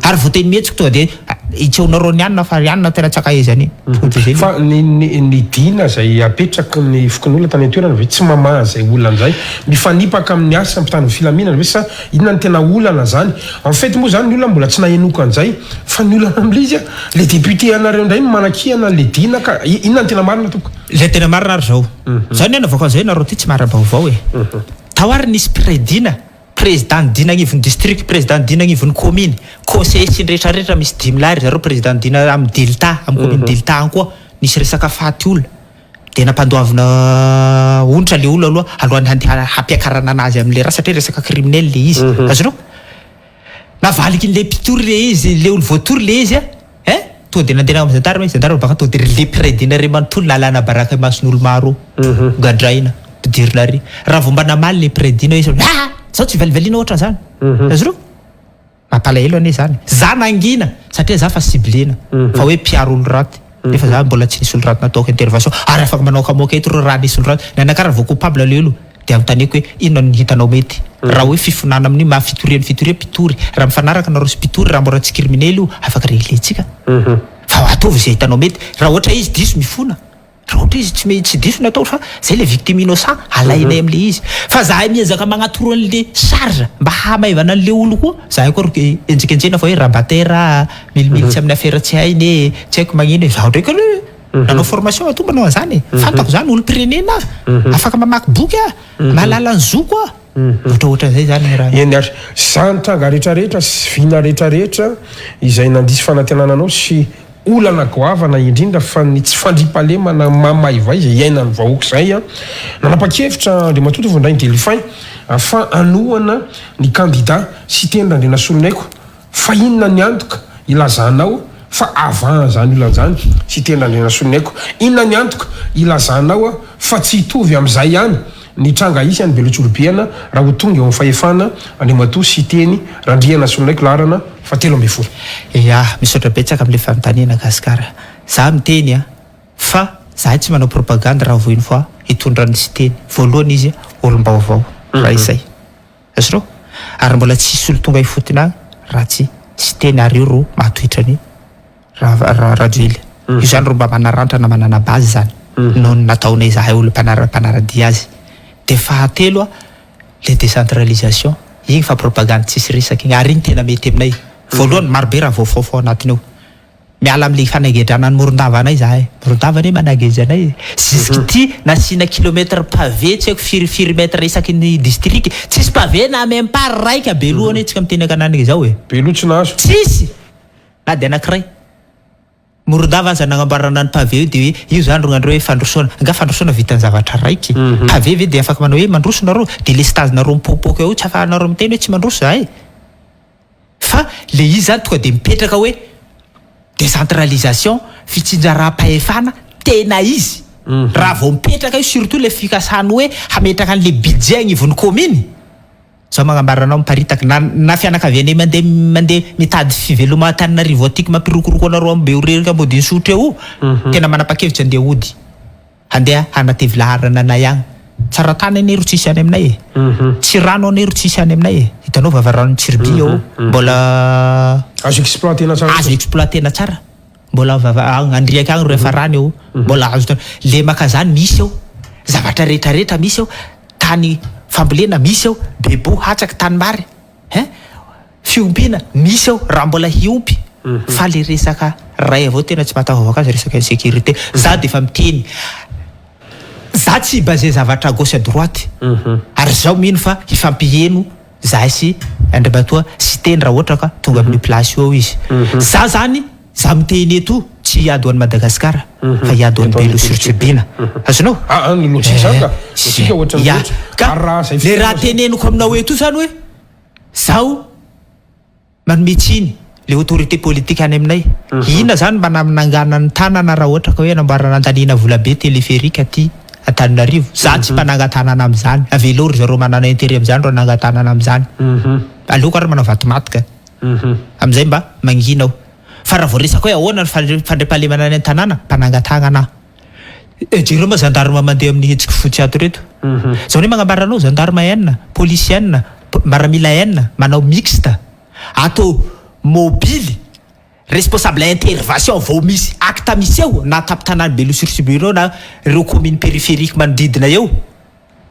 ary vao teny mihetsika tonga de Itseonareo ny anona fa ry anona tena tsy ankaheizany tonga Fa ny ny ny dina izay apetraky ny fokonolona tany an-toerana ve tsy mamaha izay olana izay? Mifanipaka amin'ny asa mpitandro ny filaminana ve sa inona no tena olana zany? En fait moa zany ny olona mbola tsy nahenoka an'izay fa ny olana amin'ilay izy le député anareo indray no manakihana an'ilay dina ka inona no tena marina tompoko? Ilay tena marina ary zao, zao ny anaovako an'izay nareo ty tsy mahara-baovao e! Tao ary nisy mpiray dina Président ny dina agnivon'ny district, président ny dina agnivon'ny commune, conseiller sy ny rehetra rehetra misy dimy lahy ry zareo président ny dina amin'ny delta, amin'ny commune delta any koa nisy resaka faty olona dia nampandoavina onitra le olona aloha alohan'ny handeha hampiakarana anazy amin'le raha satria resaka criminel le izy, azonao? Navalikin'le mpitory le izy, le olo voatory le izy hein, tonga dia nandeha amin'ny gendarme izy, gendarme baka tonga dia le mpiray dina re manontolo nalana baraka imason'olo maro, gadraina, ampidirina ary, raha vao mba namaly le mpiray dina izy ah! Zao tsy valivaliana ohatran'izany, azonao? Mampalahelo anie zany, za nangina satria za fa ciblena fa hoe mpiaro olo raty, nefa za mbola tsy nisy olo raty nataoko intervention, ary afaka manao kamoaka eto reo raha nisy olo raty, ny anakah raha vao coupable le olo Dia anontaniako hoe inona no hitanao mety? Raha hoe fifonana amin'io maha fitoria ny fitoria mpitory, raha mifanaraka nareo sy mpitory, raha mbola tsy criminel io, afaka reglentsika. Fa ataovy izay hitanao mety. Raha ohatra izy diso mifona, raha ohatra izy tsy tsy diso ny atao fa zay le victime innocent alainay amle izy. Fa zahay miezaka magnatoro anle charge mba hahamaivana anle olo koa, zahay koa ry enjekenjehina fa hoe rabatera, milimilitsy amin'ny afera tsy hainy e, tsy haiko magnino e, zaho ndraiky aloha Nanao formation aho manao an'izany e. Fantako izany, olom-pirenena aho. Afaka mamaky boky aho. Mahalala ny zoko aho. Ohatrohatran'izay izany ny raha. Eny ary. Izany tranga rehetrarehetra sy vina rehetrarehetra izay nandiso fanantenana anao sy olana goavana indrindra fa ny tsy fandriampahalemana mamaivay izay iainan'ny vahoaka izay an. Nanapa-kevitra Andriamatoa Tovondrainy Delphin fa hanohana ny kandida Siteny Randrianasoloniaiko. Fa inona ny antoka ilazanao fa avant an'izany olana izany Siteny Randrianasoloniaiko? Inona ny antoka ilazanao fa tsy hitovy amin'izay ihany ny tranga hisy any Beloha-Tsorobiana raha ho tonga eo amin'ny fahefana Andriamatoa Siteny Randrianasoloniaiko laharana faha 13? Ya, misaotra betsaka amin'ilay fanontaniana Gasikara. Za miteny a, fa zahay tsy manao propagande raha vao une fois hitondra an'i Siteny. Voalohany izy olom-baovao, raha izay. Azonao? Ary mbola tsy hisy olo tonga ifotony agny raha tsy Siteny ary io ro mahatohitra ny Rajoely. Io zany ro mba manarantra na manana base zany noho ny nataonay zahay olo mpanaradia azy. De fahatelo a, le décentralisation, igny fa propagande tsisy resaka igny ary igny tena mety aminay. Voalohany maro be raha voafaofa ao anatiny ao. Miala amin'ilay fanagedrana an'i Morondava anay izahay. Morondava anie manageja anay e. Jusqu'ity nasiana kilomètre pavé tsy haiko firy firy mètre isaky ny district. Tsisy pavé na même pas raika Beloha anie tsika miteny ankananina izao e. Beloha tsy nahazo. Tsisy! Na dia anankiray. Morondava aza nagnamboarana ny pavé io dia hoe io zany rognandreo hoe fandrosoana. Nga fandrosoana vitan'ny zavatra raiky? Pavé ve dia afaka manao hoe mandroso nareo? Délestage nareo mipoapoaka eo tsy afahanareo miteny hoe tsy mandroso zahay. Fa le izy zany tonga de mipetraka hoe décentralisation, fitsinjaram-pahefana tena izy. Raha vao mipetraka io surtout le fikasany hoe hametraka an'le budget agnivon'ny commune, zao magnambara anao miparitaka na na fianakavianay mandeha mandeha mitady fiveloma Antananarivo aty mampirokoroko anareo am Behoririka Ambodin'Isotry eo, tena manapa-kevitra andeha hody. Handeha hanatevy laharana anay agny. Tsaratanà anie ro tsisy any aminay e. Tsy rano anie ro tsisy any aminay e. Hitanao vavaranon'i Tsiribihina eo, mbola. Azo exploiter-na tsara. Azo exploiter-na tsara. Mbola vava andriaka agny ro efa rano eo, mbola azo lemaka zany misy eo, zavatra rehetra rehetra misy eo, tany fambolena misy eo, bebo hatsaky tanimbary hein, fiompiana misy eo raha mbola hiompy fa le resaka ray avao tena tsy mahatafavoaka azy resaka insécurité, za de efa miteny za tsy hi-baser zavatra à gauche à droite ary zaho mino fa hifampiheno Zahay sy Andriamatoa Siteny raha ohatra ka tonga amin'io place io ao izy. Za zany, za miteny eto tsy hiady ho an'i Madagasikara fa hiady ho an'i Belo sur Tsiribihina. Azonao? Ah, ny logique zany ka. Logique ohatran'ny Ya. loatra. Ka Ary raha zay le raha fotoana zay. teneniko aminao eto io zany hoe zaho Manome tsiny le autorité politique any aminay. Inona zany mba naminangana ny tanana raha ohatra ka hoe anamboarana andaniana vola be téléphérique aty Antananarivo. Za tsy mpananga-tanana amizany. Avelao ry zareo manana intérêt amizany ro hananga-tanana amizany. Aleoko ary manao vato maty ka. Amizay mba mangina aho. Fa raha vao resaka hoe ahoana ny fandriampahalemana any an-tanàna, mpananga-tanana aho. Eh jereo ma gendarme mandeha amin'ny hetsiky fotsy ato reto. Zao anie magnambara anao gendarme enina, polisy enina, maramila enina manao mixte ato mobily responsable intervention vao misy acte miseho na tampon-tanàn'i Belo sur Tsiribihina na ireo commune périphérique manodidina eo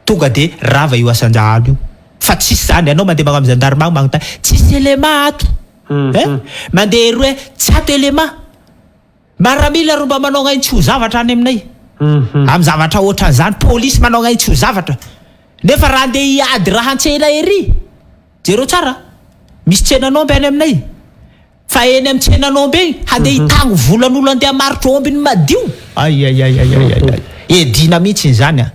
tonga de rava io asan-dahalo io fa tsisy zany anao mandeha magnano gendarme agny magnontany tsisy élément ato eh mandeha eroe tsy ato élément. Maramila ro mba manao gnainy tsy ho zavatra any aminay am zavatra otran'izany, polisy manao gnainy tsy ho zavatra nefa raha andeha hiady raha antsena ery, jereo tsara misy tsenan'omby any aminay fa eny am tsenan'omby eny handeha hitango volan'olo andeha hamarotra omby ny madio, aiaiaiaiaiai edina mihitsy zany a,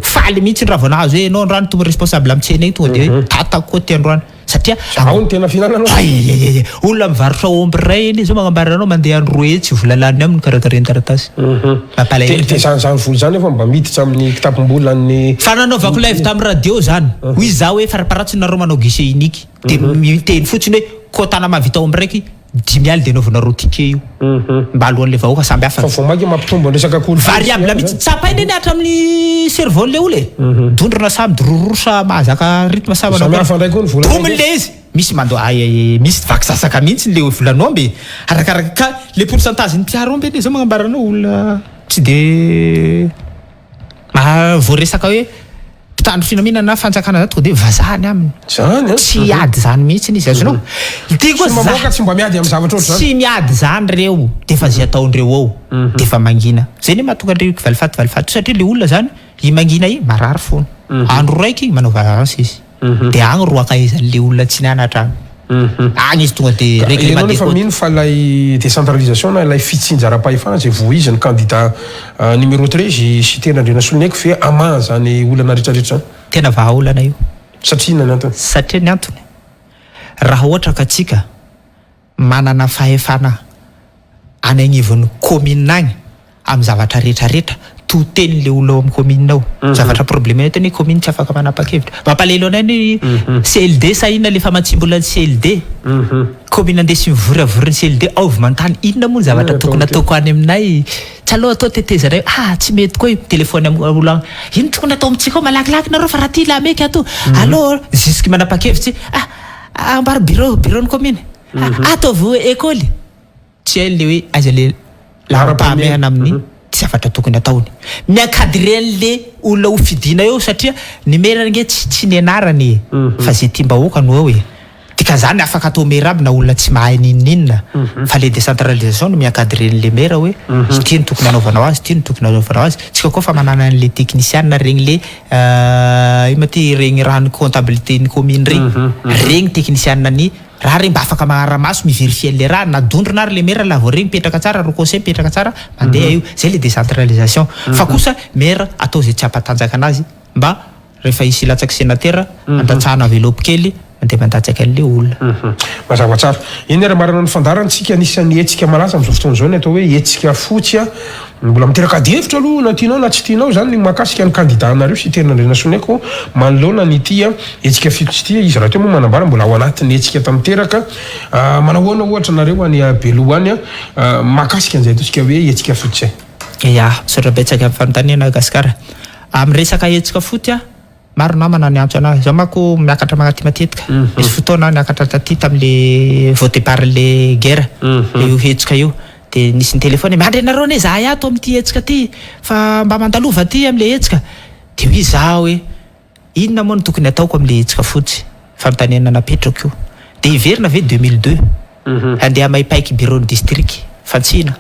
faly mihitsy raha vao nahazo hoe enao androany tonga responsable am tsena iny tonga de hoe tatako koa ty androany. Satria Ao ny tena fihinanana aloha. Aiaiaiai, olona mivarotra omby iray anie zao magnambara anao mandeha any 200 vola laniny aminy karakarainy taratasy. Mampalahelo Dia zany. zany zany vola zany efa mba miditra amin'ny kitapom-bolan'ny. Fa nanaovako live tamin'ny radio zany, hoy za hoe faraparatony nareo manao guichet unique, de miteny fotsiny hoe quota-na mahavita omby raiky dimy aly de anaovanareo ticket io. Mba alohan'le vahoaka samby hafa. Fa vao mainka mampitombo ny resaka kolikoly. Variable mihitsy, tsapaina anie hatramin'ny cerveau-n'le olona e. Dondrona sa midorororo sa mahazaka rythme sa manao Samy hafa indray koa ny vola. Dominy le izy. Misy mandoa ay ay misy vaky sasaka mihitsy le volan'omby e. Arakaraka ka le pourcentage ny mpiaro omby anie zao magnambara anao olona tsy de voaresaka hoe mpitandro filaminana na fanjakana zany tonga de vazaha ny aminy. Zany an? Tsy hiady zany mihitsy izy azonao. Ity koa Tsy mamoaka tsy mba miady amin'ny zavatra ohatr'izany. Tsy miady zany reo de efa zay ataondreo ao de efa mangina. Zay anie mahatonga andreo valifaty valifaty io satria le olona zany i mangina i marary fony. Andro raiky manao vacance izy de agny ro ankaizan'le olona tsy nianatra agny. Agny izy tonga de règlement Ianao des nefa comptes. mino fa ilay décentralisation na ilay fitsinjaram-pahefana izay voizin'ny candidat numéro 13 Siteny Randrianasoloniaiko ve hamaha izany olana rehetra rehetra izany? Tena vahaolana io. Satria inona ny antony? Satria ny antony, raha ohatra ka tsika manana fahefana any agnivon'ny commune agny amin'ny zavatra rehetra rehetra, to teny le olona ao amin'ny commune ao. Zavatra problème eto anie commune tsy afaka manapa-kevitra. Mampalahelo anay ny CLD sa inona le famatsiam-bolan'ny CLD. Commune andeha sy mivory avorin'ny CLD ao vao manontany inona moa ny zavatra tokony ataoko any aminay. Tsy aleo atao tetezana io, ah tsy mety koa io, mi-téléphone amin'ny olona agny, ino tokony atao amintsika ao malakilaky nareo fa raha ty la meka ato, allo jusque manapa-kevitsy, ah ambaro bureau, bureau ny commune, ah ataovy école. Tsy hay le hoe aiza le laharam-pahamehana amin'ny zavatra tokony ataony. Mi-encadrer an'le olona ho fidiana eo satria ny maire ange tsy tsy ny anarany e, fa ze tiam-bahoaka no eo e. Dikan'izany afaka atao maire aby na olona tsy mahay n'inon'inona fa le décentralisation no mi-encadrer an'le maire hoe ity no tokony hanaovanao azy, ity no tokony hanaovanao azy. Tsika koa fa manana an'le teknisiana regny le ino ma ty regny raha ny comptabilité ny commune regny, regny teknisiana ny Raha re mba afaka magnara-maso mi-verifier an'le raha, na dondrona ary le maire la vao re mipetraka tsara, ro conseil mipetraka tsara, mandeha io, zay le décentralisation. Fa kosa maire atao zay tsy hampatanjaka anazy mba rehefa hisy hilatsaky sénateur andatsahana enveloppe kely mandeha mandatsaka an'le olona. Mazava tsara. Eny ary marina ny fandaharantsika anisan'ny hetsika malaza amin'izao fotoana izao ny atao hoe hetsika fotsy a. Mbola miteraka adihevitra aloha na tianao na tsy tianao izany ny mahakasika ny kandida-nareo Siteny Randrianasoniaiko manoloana an'ity hetsika fotsy ity. Izy rahateo moa manambara mbola ao anatin'ny hetsika tanteraka. Manao ahoana ohatra nareo any Beloha any mahakasika an'izay ataontsika hoe hetsika fotsy izay? Ya, misaotra betsaka amin'ny fanontaniana Gasikara. Amin'ny resaka hetsika foty a, maro namana niantso anahy. Zaho manko miakatra magnaty matetika. Misy fotoana aho niakatra taty tamin'le vao départ le guerre, le io hetsika io. De nisy nitelefona hoe miandry anareo anie zahay ato amin'ity hetsika ty fa mba mandalova aty am'le hetsika. De hoy zaho hoe inona moa no tokony ataoko am'le hetsika fotsy? Fanontaniana napetrako io. De hiverina ve 2002? Handeha hamaipaiky bureau ny district Fantsihina?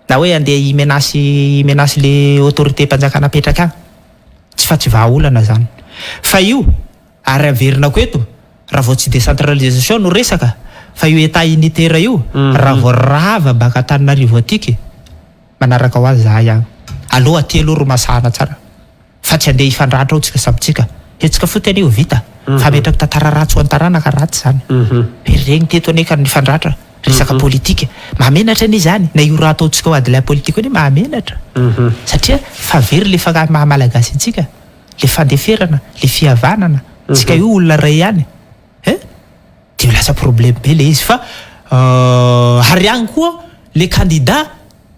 Na hoe andeha hi-menace hi-menace le autorité mpanjakana apetraka agny? Tsy fa tsy vahaolana zany. Fa io, ary averinako eto, raha vao tsy décentralisation no resaka, fa io état unitaire io, raha vao rava baka Antananarivo atiky, manaraka ho azy zahay agny. Aleo aty aloha ro masahana tsara. Fa tsy andeha hifandratra ao tsika samy tsika. Hetsika foty anie ho vita. Fa ametrako tantara ratsy ho an'ny taranaka ratsy zany. Hoe regny teto anie ka nifandratra. Resaka politika. Mahamenatra anie zany. Na io raha ataontsika ho adilahy politika io anie mahamenatra. Satria fa very le fagnahy maha malagasy antsika. Le fandeferana, le fihavanana. Tsika io olona ray ihany. Hein? Dia lasa problème be le izy fa ary agny koa le candidat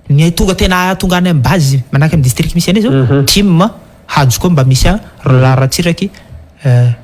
ny tonga tena tonga any amin'ny base manahaka amin'ny district misy anay zao tim Hajo koa mba misy agny Roland Ratsiraky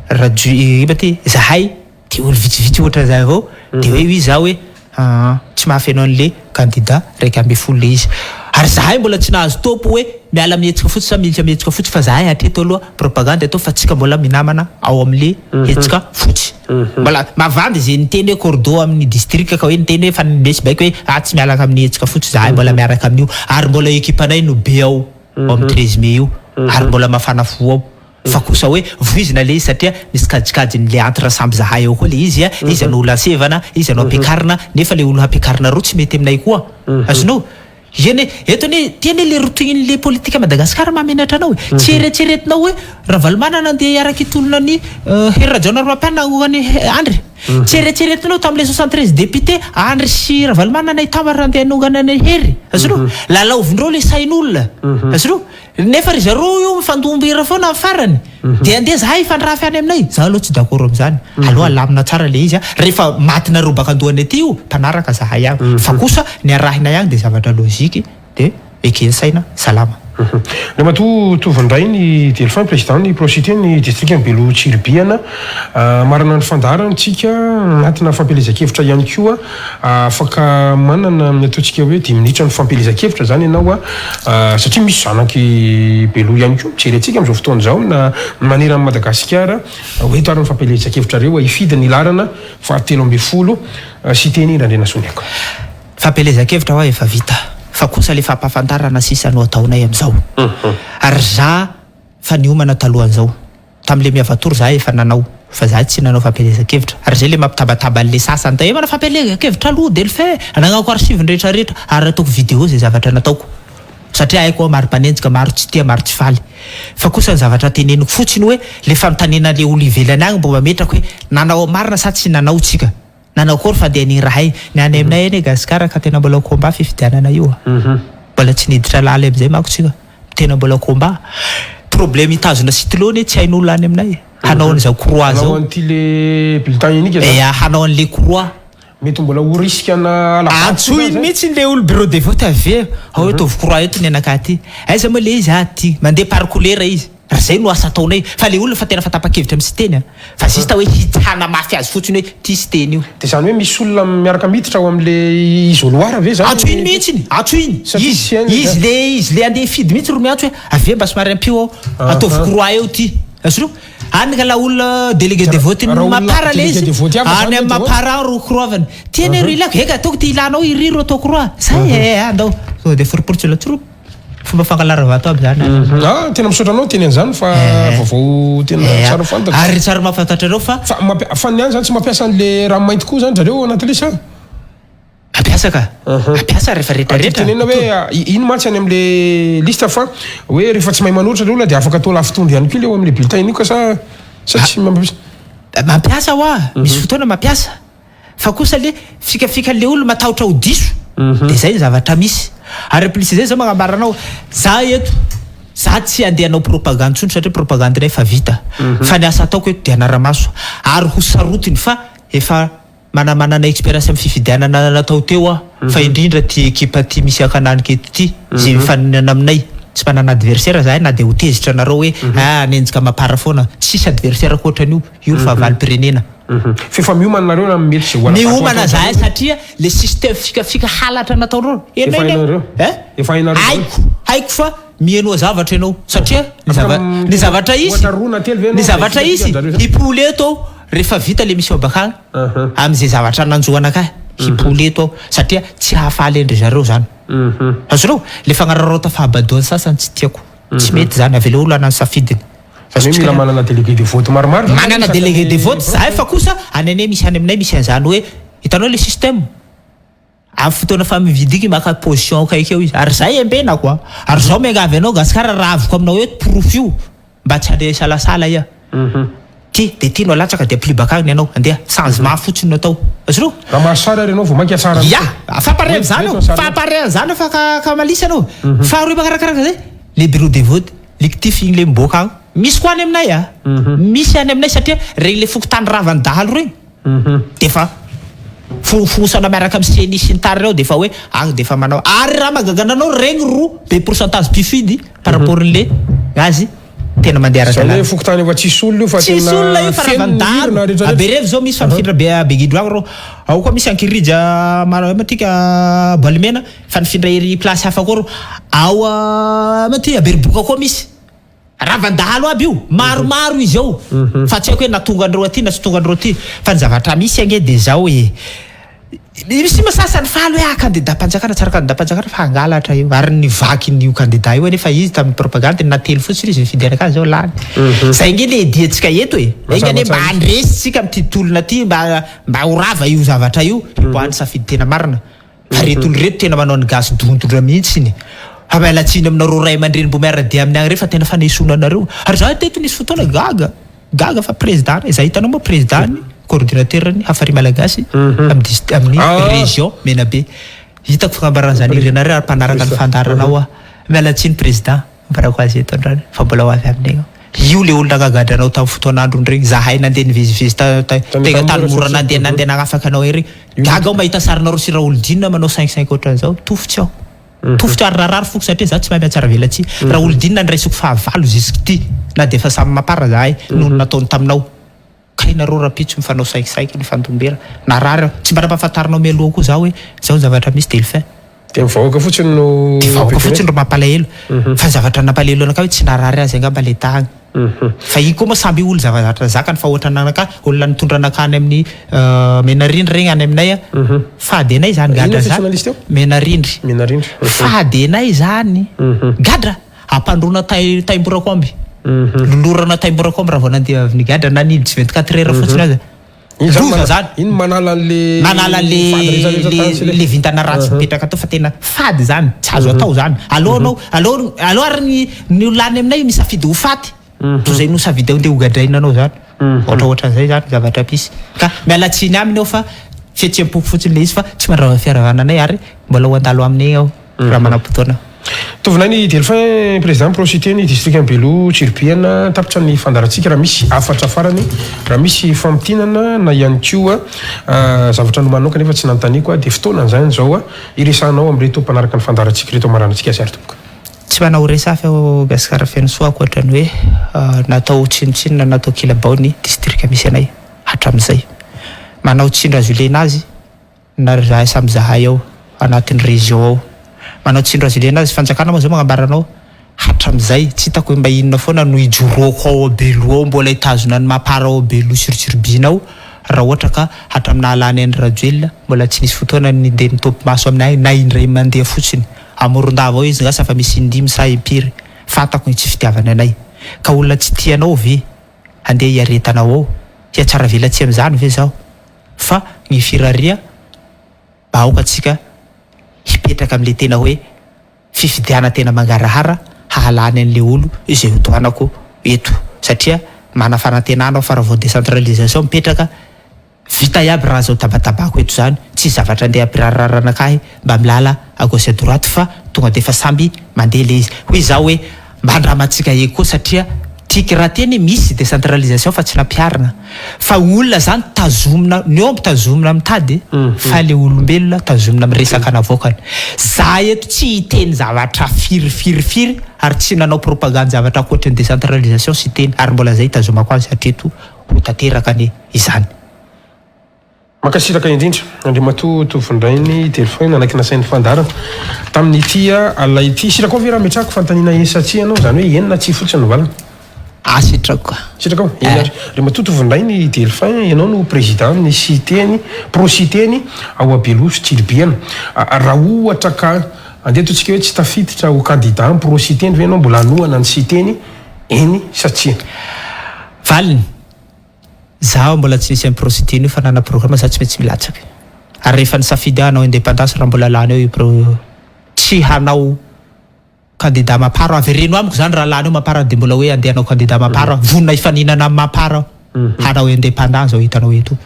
Rajo ino ty zahay de olo vitsivitsy ohatran'izay avao de hoe hoy zaho hoe aa tsy mahafeno an'le candidat 11 le izy ary zahay mbola tsy nahazo topo hoe miala amin'ny hetsika fotsy sa miditra amin'ny hetsika fotsy fa zahay hatreto aloha propagande atao fa tsika mbola minamana ao amin'le hetsika fotsy mbola mavandy ze niteny hoe cordo amin'ny district ka hoe niteny hoe fa nisy baiko hoe ah tsy mialaka amin'ny hetsika fotsy zahay mbola miaraka amin'io ary mbola ekipanay no be ao ao amin'ny 13 mai io ary mbola mafana fo ao. Fa kosa hoe voizina le izy satria misy kajikajiny le entre samby zahay ao koa le izy a, iza no ho lasevana, iza no ampiakarina, nefa le olo hampiakarina reo tsy mety aminay koa. Azonao? Eny e, eto anie, ty anie le rotohin'le politika Madagascar mahamenatra anao e. Tsy eretseretinao hoe Ravalomanana andeha hiaraka hitolona an'i Hery Rajaonarimampianina hagnongana an'i Andry. Tsy eretseretinao tamin'le 73 députés Andry sy Ravalomanana hitambatra andeha hanongana an'i Hery. Azonao? Lalaovindreo le sain'olona. Azonao? Nefa ry zareo io mifandомby hira foana amin'ny farany. Dia andeha zahay hifandrafy any aminay. Zaho aloha tsy d'accord amin'izany. Aleo alamina tsara ilay izy a. Rehefa matinareo baka andohany aty io, mpanaraka zahay agny. Fa kosa ny arahinay agny dia zavatra logique dia eken'ny saina salama. Andriamatoa Tovondrainy Delphin, Président ny Pro-Cité ny distrikan'i Belo Tsiribihana. Marina ny fandaharana tsika anatina fampielezan-kevitra ihany koa. Afaka manana ny ataontsika hoe dimy minitra ny fampielezan-kevitra zany ianao a, satria misy zanak'i Beloha ihany koa mijery antsika amin'izao fotoana izao na manerana an'i Madagasikara, ho eto ary ny fampielezan-kevitrareo hifidy ny laharana faha 13 Siteny Randrianasoniaiko. Fampielezan-kevitra hoa efa vita fa kosa le fampahafantarana sisa no ataonay amin'izao ary za fa niomana talohan'izao. Tamle miavatory za efa nanao fa za tsy nanao fampielezan-kevitra ary zay le mampitabataba anle sasany ta manao fampielezan-kevitra aloha Delphin anagnako archive ny rehetra rehetra ary ataoko video zay zavatra nataoko satria haiko ao maro mpanenjika maro tsy tia maro tsy faly fa kosa ny zavatra teneniko fotsiny hoe le fanontaniana le olo ivelany agny mbo mametraka hoe nanao marina sa tsy nanao tsika Nanao akory fa dia ny rahay. Ny any aminay anie Gasikara ka tena mbola combat fifidianana io a. Mbola tsy niditra laly amizay manko tsika. Tena mbola combat. Problème hitazona stylo anie tsy hain'olona any aminay. Hanao an'izao croix zao. Hanao an'ity le bulletin unique zany. Ea hanao an'le croix. Mety mbola ho risque ana hala-bato zany. Antsoiny mihitsy le olo bureau de vote avy eo. Ao hoe ataovy croix eto ny anakahy ty. Aiza moa le izy ah ty. Mandeha par couleur izy. Ary zay no asa ataonay. Fa le olona fa tena fa tapa-kevitra am Siteny a. Fa juste hoe hanamafy azy fotsiny hoe ty Siteny io. De zany hoe misy olona miaraka miditra ao amle isoloir ve zany? Antsoiny mihitsy iny, antsoiny. Satria Izy, tsy hainy izy le, izy le andeha hifidy mihitsy ro miantso hoe avia mba somary ampio ao, ataovy croix eo ty. Azonao? Any ka la olona délégué de vote ny Raha olona mapar le délégué izy, de vote hafa any zany am mety ho mapar ao ro croix-vany. Ty anie ro ilako, eka ataoko ty ilanao iry ro atao croix. Zay e, andao. Tonga de foriporitsy la troupe. Fomba fangalarana vato aby zany any. Ah, tena misaotra anao niteny an'izany fa vaovao tena tsara fantatra. Ary tsara mahafantatra anao fa. Fa mampi- fa ny any zany tsy mampiasa an'le rano mainty koa zany zareo ao anatin'le sa? Mampiasa ka. Mampiasa rehefa rehetra Tiako rehetra. tenenina hoe iny mantsy any am'le liste fa hoe rehefa tsy mahay manoratra le olona dia afaka atao lafitondro ihany koa le eo am'le bulletin iny ka sa sa tsy mampiasa? Mampiasa hoa, misy fotoana mampiasa. Fa kosa le fikafikan'le olona matahotra ho diso de zay ny zavatra misy. Ary en plus zay zao magnambara anao, za eto za tsy andeha hanao propagande tsony satria propagande nay efa vita. Fa ny asa ataoko eto de hanara-maso ary ho sarotiny fa efa manamanana experience am fifidianana natao teo aho fa indrindra ty ekipa ty misy ankananika eto ty ze mifaninana aminay. Tsy manana adversaire zahay na dia ho tezitra anareo hoe ah hanenjika mapar foana. Tsisy adversaire ankoatran'io. Io ny fahavalom-pirenena. F'efa miomana nareo na mety izay ho ala-bato Miomana atao zahay zareo? satria le système fikafika halatra nataonareo. Efa Enay ne hainareo? eh? Efa hainareo daholo? Haiko, haiko fa mihenoa zavatra ianao satria ny Afaka zava ny zavatra hisy, ohatra roa na telo ve ny ianao zavatra izay hisy fikafika an-jareo? hipoly eto aho rehefa vita le mission bakany amin'izay zavatra nanjo anakahy hipoly eto aho satria tsy hahafaly an-dry zareo zany. Azonao? Le fagnararaota fahabadoan'ny sasany tsy tiako. Tsy mety zany, avelao olona hanano safidiny. Zany hoe mila manana délégué de vote maromaro zany Manana isaka délégué de ny vote zahay fa kosa any anay misy any aminay misy an'izany hoe hitanao le système? Amin'ny fotoana fa mividiky maka position akaiky eo izy ary zay embenako a! Ary zao miangavy anao Gasikara rahaviko aminao eto porofo io mba tsy handeha hisalasala iha. Ty de ty no alatsaka de ampilibaka agny anao andeha changement fotsiny no atao. Azonao? Raha mahazo sary ary ianao vao mainka tsara mihitsy. Ya! Fampareha am'zany io, fampareha an'zany io fa ka ka malisa anao. Faharoa magnarakaraka zay, le bureau de vote, lictif igny le miboaka agny. Misy koa any aminay a! Misy any aminay satria regny le fokontany ravan'ny dahalo regny de efa fonosana miaraka amin'ny ceni sy ny tariny ao de efa hoe agny de efa manao. Ary raha mahagaga anao regny ro be pourcentage mpifidy par rapport n'le azy. Tena mandeha Izany ara-dalàna. hoe fokontany efa tsisy olona io fa Tsisy tena olona io fa feno ravan'ny ny dahalo. orona rehetra rehetra. Aberevy zao misy fa nifindra be Begidro agny reo. Ao koa misy Ankirija matika Boalimena fa nifindra ery place hafa koa reo. Ao maty Aberiboka koa misy. Ravan'ny dahalo aby io. Maromaro izy ao. Fa tsy haiko hoe na tonga andreo aty na tsy tonga andreo aty. Fa ny zavatra misy ange dia zao e. Misy ma sasany faly hoe ah kandidam-panjakana tsara kandidam-panjakana fa hangalatra io ary nivaky io kandida io anefa izy tamin'ny propagande nately fotsiny izy nifidy anakahy zao lany. Zay nge le diantsika eto e. Enga anie mba handresy tsika amin'ity tolona ty mba mba ho rava io zavatra io hiboahan'ny safidy tena marina. Fa reto olo reto tena manao ny gasy dondrona mihitsiny. Fa miala tsiny aminareo ray aman-dreny mbo miara-dia aminy agny reo fa tena fanesoana anareo. Ary za teto nisy fotoana gaga. Gaga fa président ray, za hitanao moa président ny coordinateur ny hafari malagasy amin'ny dist amin'ny région Menabe. Hitako fagnambarana zany irinareo ary mpanaraka ny fandaharana ao aho. Miala tsiny président ambarako azy eto androany fa mbola ho avy aminay ao. Io le olona nagagadra anao tamin'ny fotoan'androny regny, zahay nandeha nivezivezy ta ta tegna tany mora nandeha nandeha nagnafaka anao ery. Gaga aho mahita sarinareo sy Raholidinina manao cinq cinq ohatran'izao, tofotsy aho. Tofotra ary narary foko satria za tsy mahay mihatsaravelatsihy. Raholidinina niraisiko fahavalo jusqu'ity na dia efa samy mapar zahay noho ny nataony taminao. Kay nareo rapitso mifanao saikisaika nifandombera. Narary aho. Tsy mba nampahafantarinao mialoha koa za hoe zao ny zavatra misy Delphin. Dia ny vahoaka fotsiny no Dia vahoaka fotsiny ro mampalahelo. Fa ny zavatra nampalahelo anakahy hoe tsy narary azy angamba le tagny. Fa iny koa moa samby olo zavatra zakany fa ohatra anakahy olona nitondra anakahy any amin'ny Menarindry regny any aminay a, fady anay zany gadra zany, Menarindry, fady anay zany gadra, ampandroana tay taimborakomby, lolorana taimborakomby raha vao nandeha avy nigadra na niditsy 24 heures fotsiny aza. Iny zany Loza mana- zany. Iny manala an'le Manala an'le fady rehetra rehetra tany sy le le le vintana ratsy mipetraka tao fa tena fady zany, tsy azo atao zany. Aleo anao, aleo aleo ary ny ny olona any aminay misafidy ho faty toy izay nosafidy andeha ho gadraina anao zany. Ohatraohatran'izay zany zavatra misy. Ka miala tsiny aminy aho fa fihetseham-poko fotsiny le izy fa tsy mandrava fiharavana anay ary mbola ho handalo aminy egny aho raha manam-potoana. Tovolahy ny Delphin, Président Procité ny Distrikan'i Beloha Tsiribihina. Tapitra ny fandaharantsika. Raha misy hafatra farany, raha misy famintinana na ihany koa zavatra nomaninao kanefa tsy nanontaniako dia fotoana izany izao hiresahanao amin'ireto mpanaraka ny fandaharantsika ireto hamaranantsika azy ary tompoko. Tsy manao resafy aho Gasikara Fenosoa ankoatra ny hoe natao tsinontsinona natao kilabao ny distrika misy anay hatramin'izay. Manao tsindry azo ilena azy Na ry zahay samy zahay ao anatin'ny région ao manao tsindry azo ilena azy, fanjakana moa zao magnambara anao hatramizay tsy hitako hoe mba inona foana no ijoroako ao Beloha ao mbola hitazona ny mapar ao Beloha sur Tsiribihina ao raha ohatra ka hatramin'ny nahalany an'i Rajoelina mbola tsy nisy fotoana nindeha nitopy maso aminay na indray mandeha fotsiny a Morondava ao izy ngasa fa misy indimy sa impiry fantako ny tsy fitiavany anay ka olona tsy tia anao ve handeha hiaretanao ao hihatsaravelatsihy amin'izany ve zaho fa ny firaria mba aoka tsika hipetraka amle tena hoe fifidiana tena mangarahara hahalany anle olo izay ho tohanako eto satria mana fanantenana aho fa raha vao décentralisation mipetraka vita iaby raha zao tabatabako eto zany tsisy zavatra andeha hampirarararana akahy mba milala à gauche à droite fa tonga defa samby mandeha le izy hoy zaho hoe mba andramantsika eco satria. Politique raha teny misy décentralisation fa tsy nampiharina. Fa olona zany tazomina, ny omby tazomina mitady fa le olombelona tazomina miresaka navoakany. Za eto tsy hiteny zavatra firy firy firy ary tsy nanao propagande zavatra ankoatry ny décentralisation sy teny ary mbola zay hitazomako azy hatreto ho tanteraka anie izany. Mankasitraka indrindra Andriamatoa Tovondrainy Delphin nanaiky nasain'ny fandaharana tamin'ity alina ity. Sitrakao ve raha ametrahako fanontaniana eny sa tsia ianao? Izany hoe eny na tsia fotsiny no valiny. Ah sitrako ka. Sitrakao? Eny ary. Andriamatoa Tovondrainy Delphin, ianao no président ny Siteny, pro Siteny ao Beloha sy Tsiribihina. Raha ohatra ka andeha ataontsika hoe tsy tafiditra ho candidat pro Siteny ve ianao mbola hanohana ny Siteny eny sa tsia? Valiny. Zaho mbola tsy nisy imprositine io fa nana programme za tsy maintsy milatsaka ary rehefa nisafidy ahy hanao indépendance raha mbola lany eo io pro tsy hanao candidat mapar aho avereno amiko zany raha lany eo mapar de mbola hoe andeha hanao candidat mapar aho vonona hifaninana amin'ny mapar aho hanao indépendant zao hitanao eto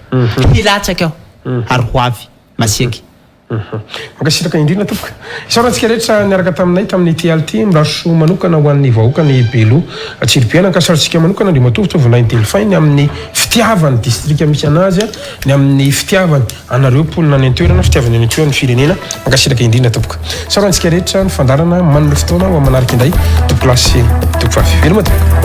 hilatsaka aho ary ho avy masiaky. Mankasitraka indrindra tompoko. Isaorana antsika rehetra niaraka taminay tamin'ity alina ity. Mirary soa manokana ho an'ny vahoakan'i Beloha Antsirabe. Ankasitrahantsika manokana Andriamatoa Tovolahy Delphin ny amin'ny fitiavany distrika misy anazy, ny amin'ny fitiavany anareo mponina any an-toerana, fitiavany ihany koa ny firenena. Mankasitraka indrindra tompoko. Isaorana antsika rehetra ny fandaharana manome fotoana ho amin'ny manaraka indray tompokolahy sy tompokovavy. Veloma tompoko.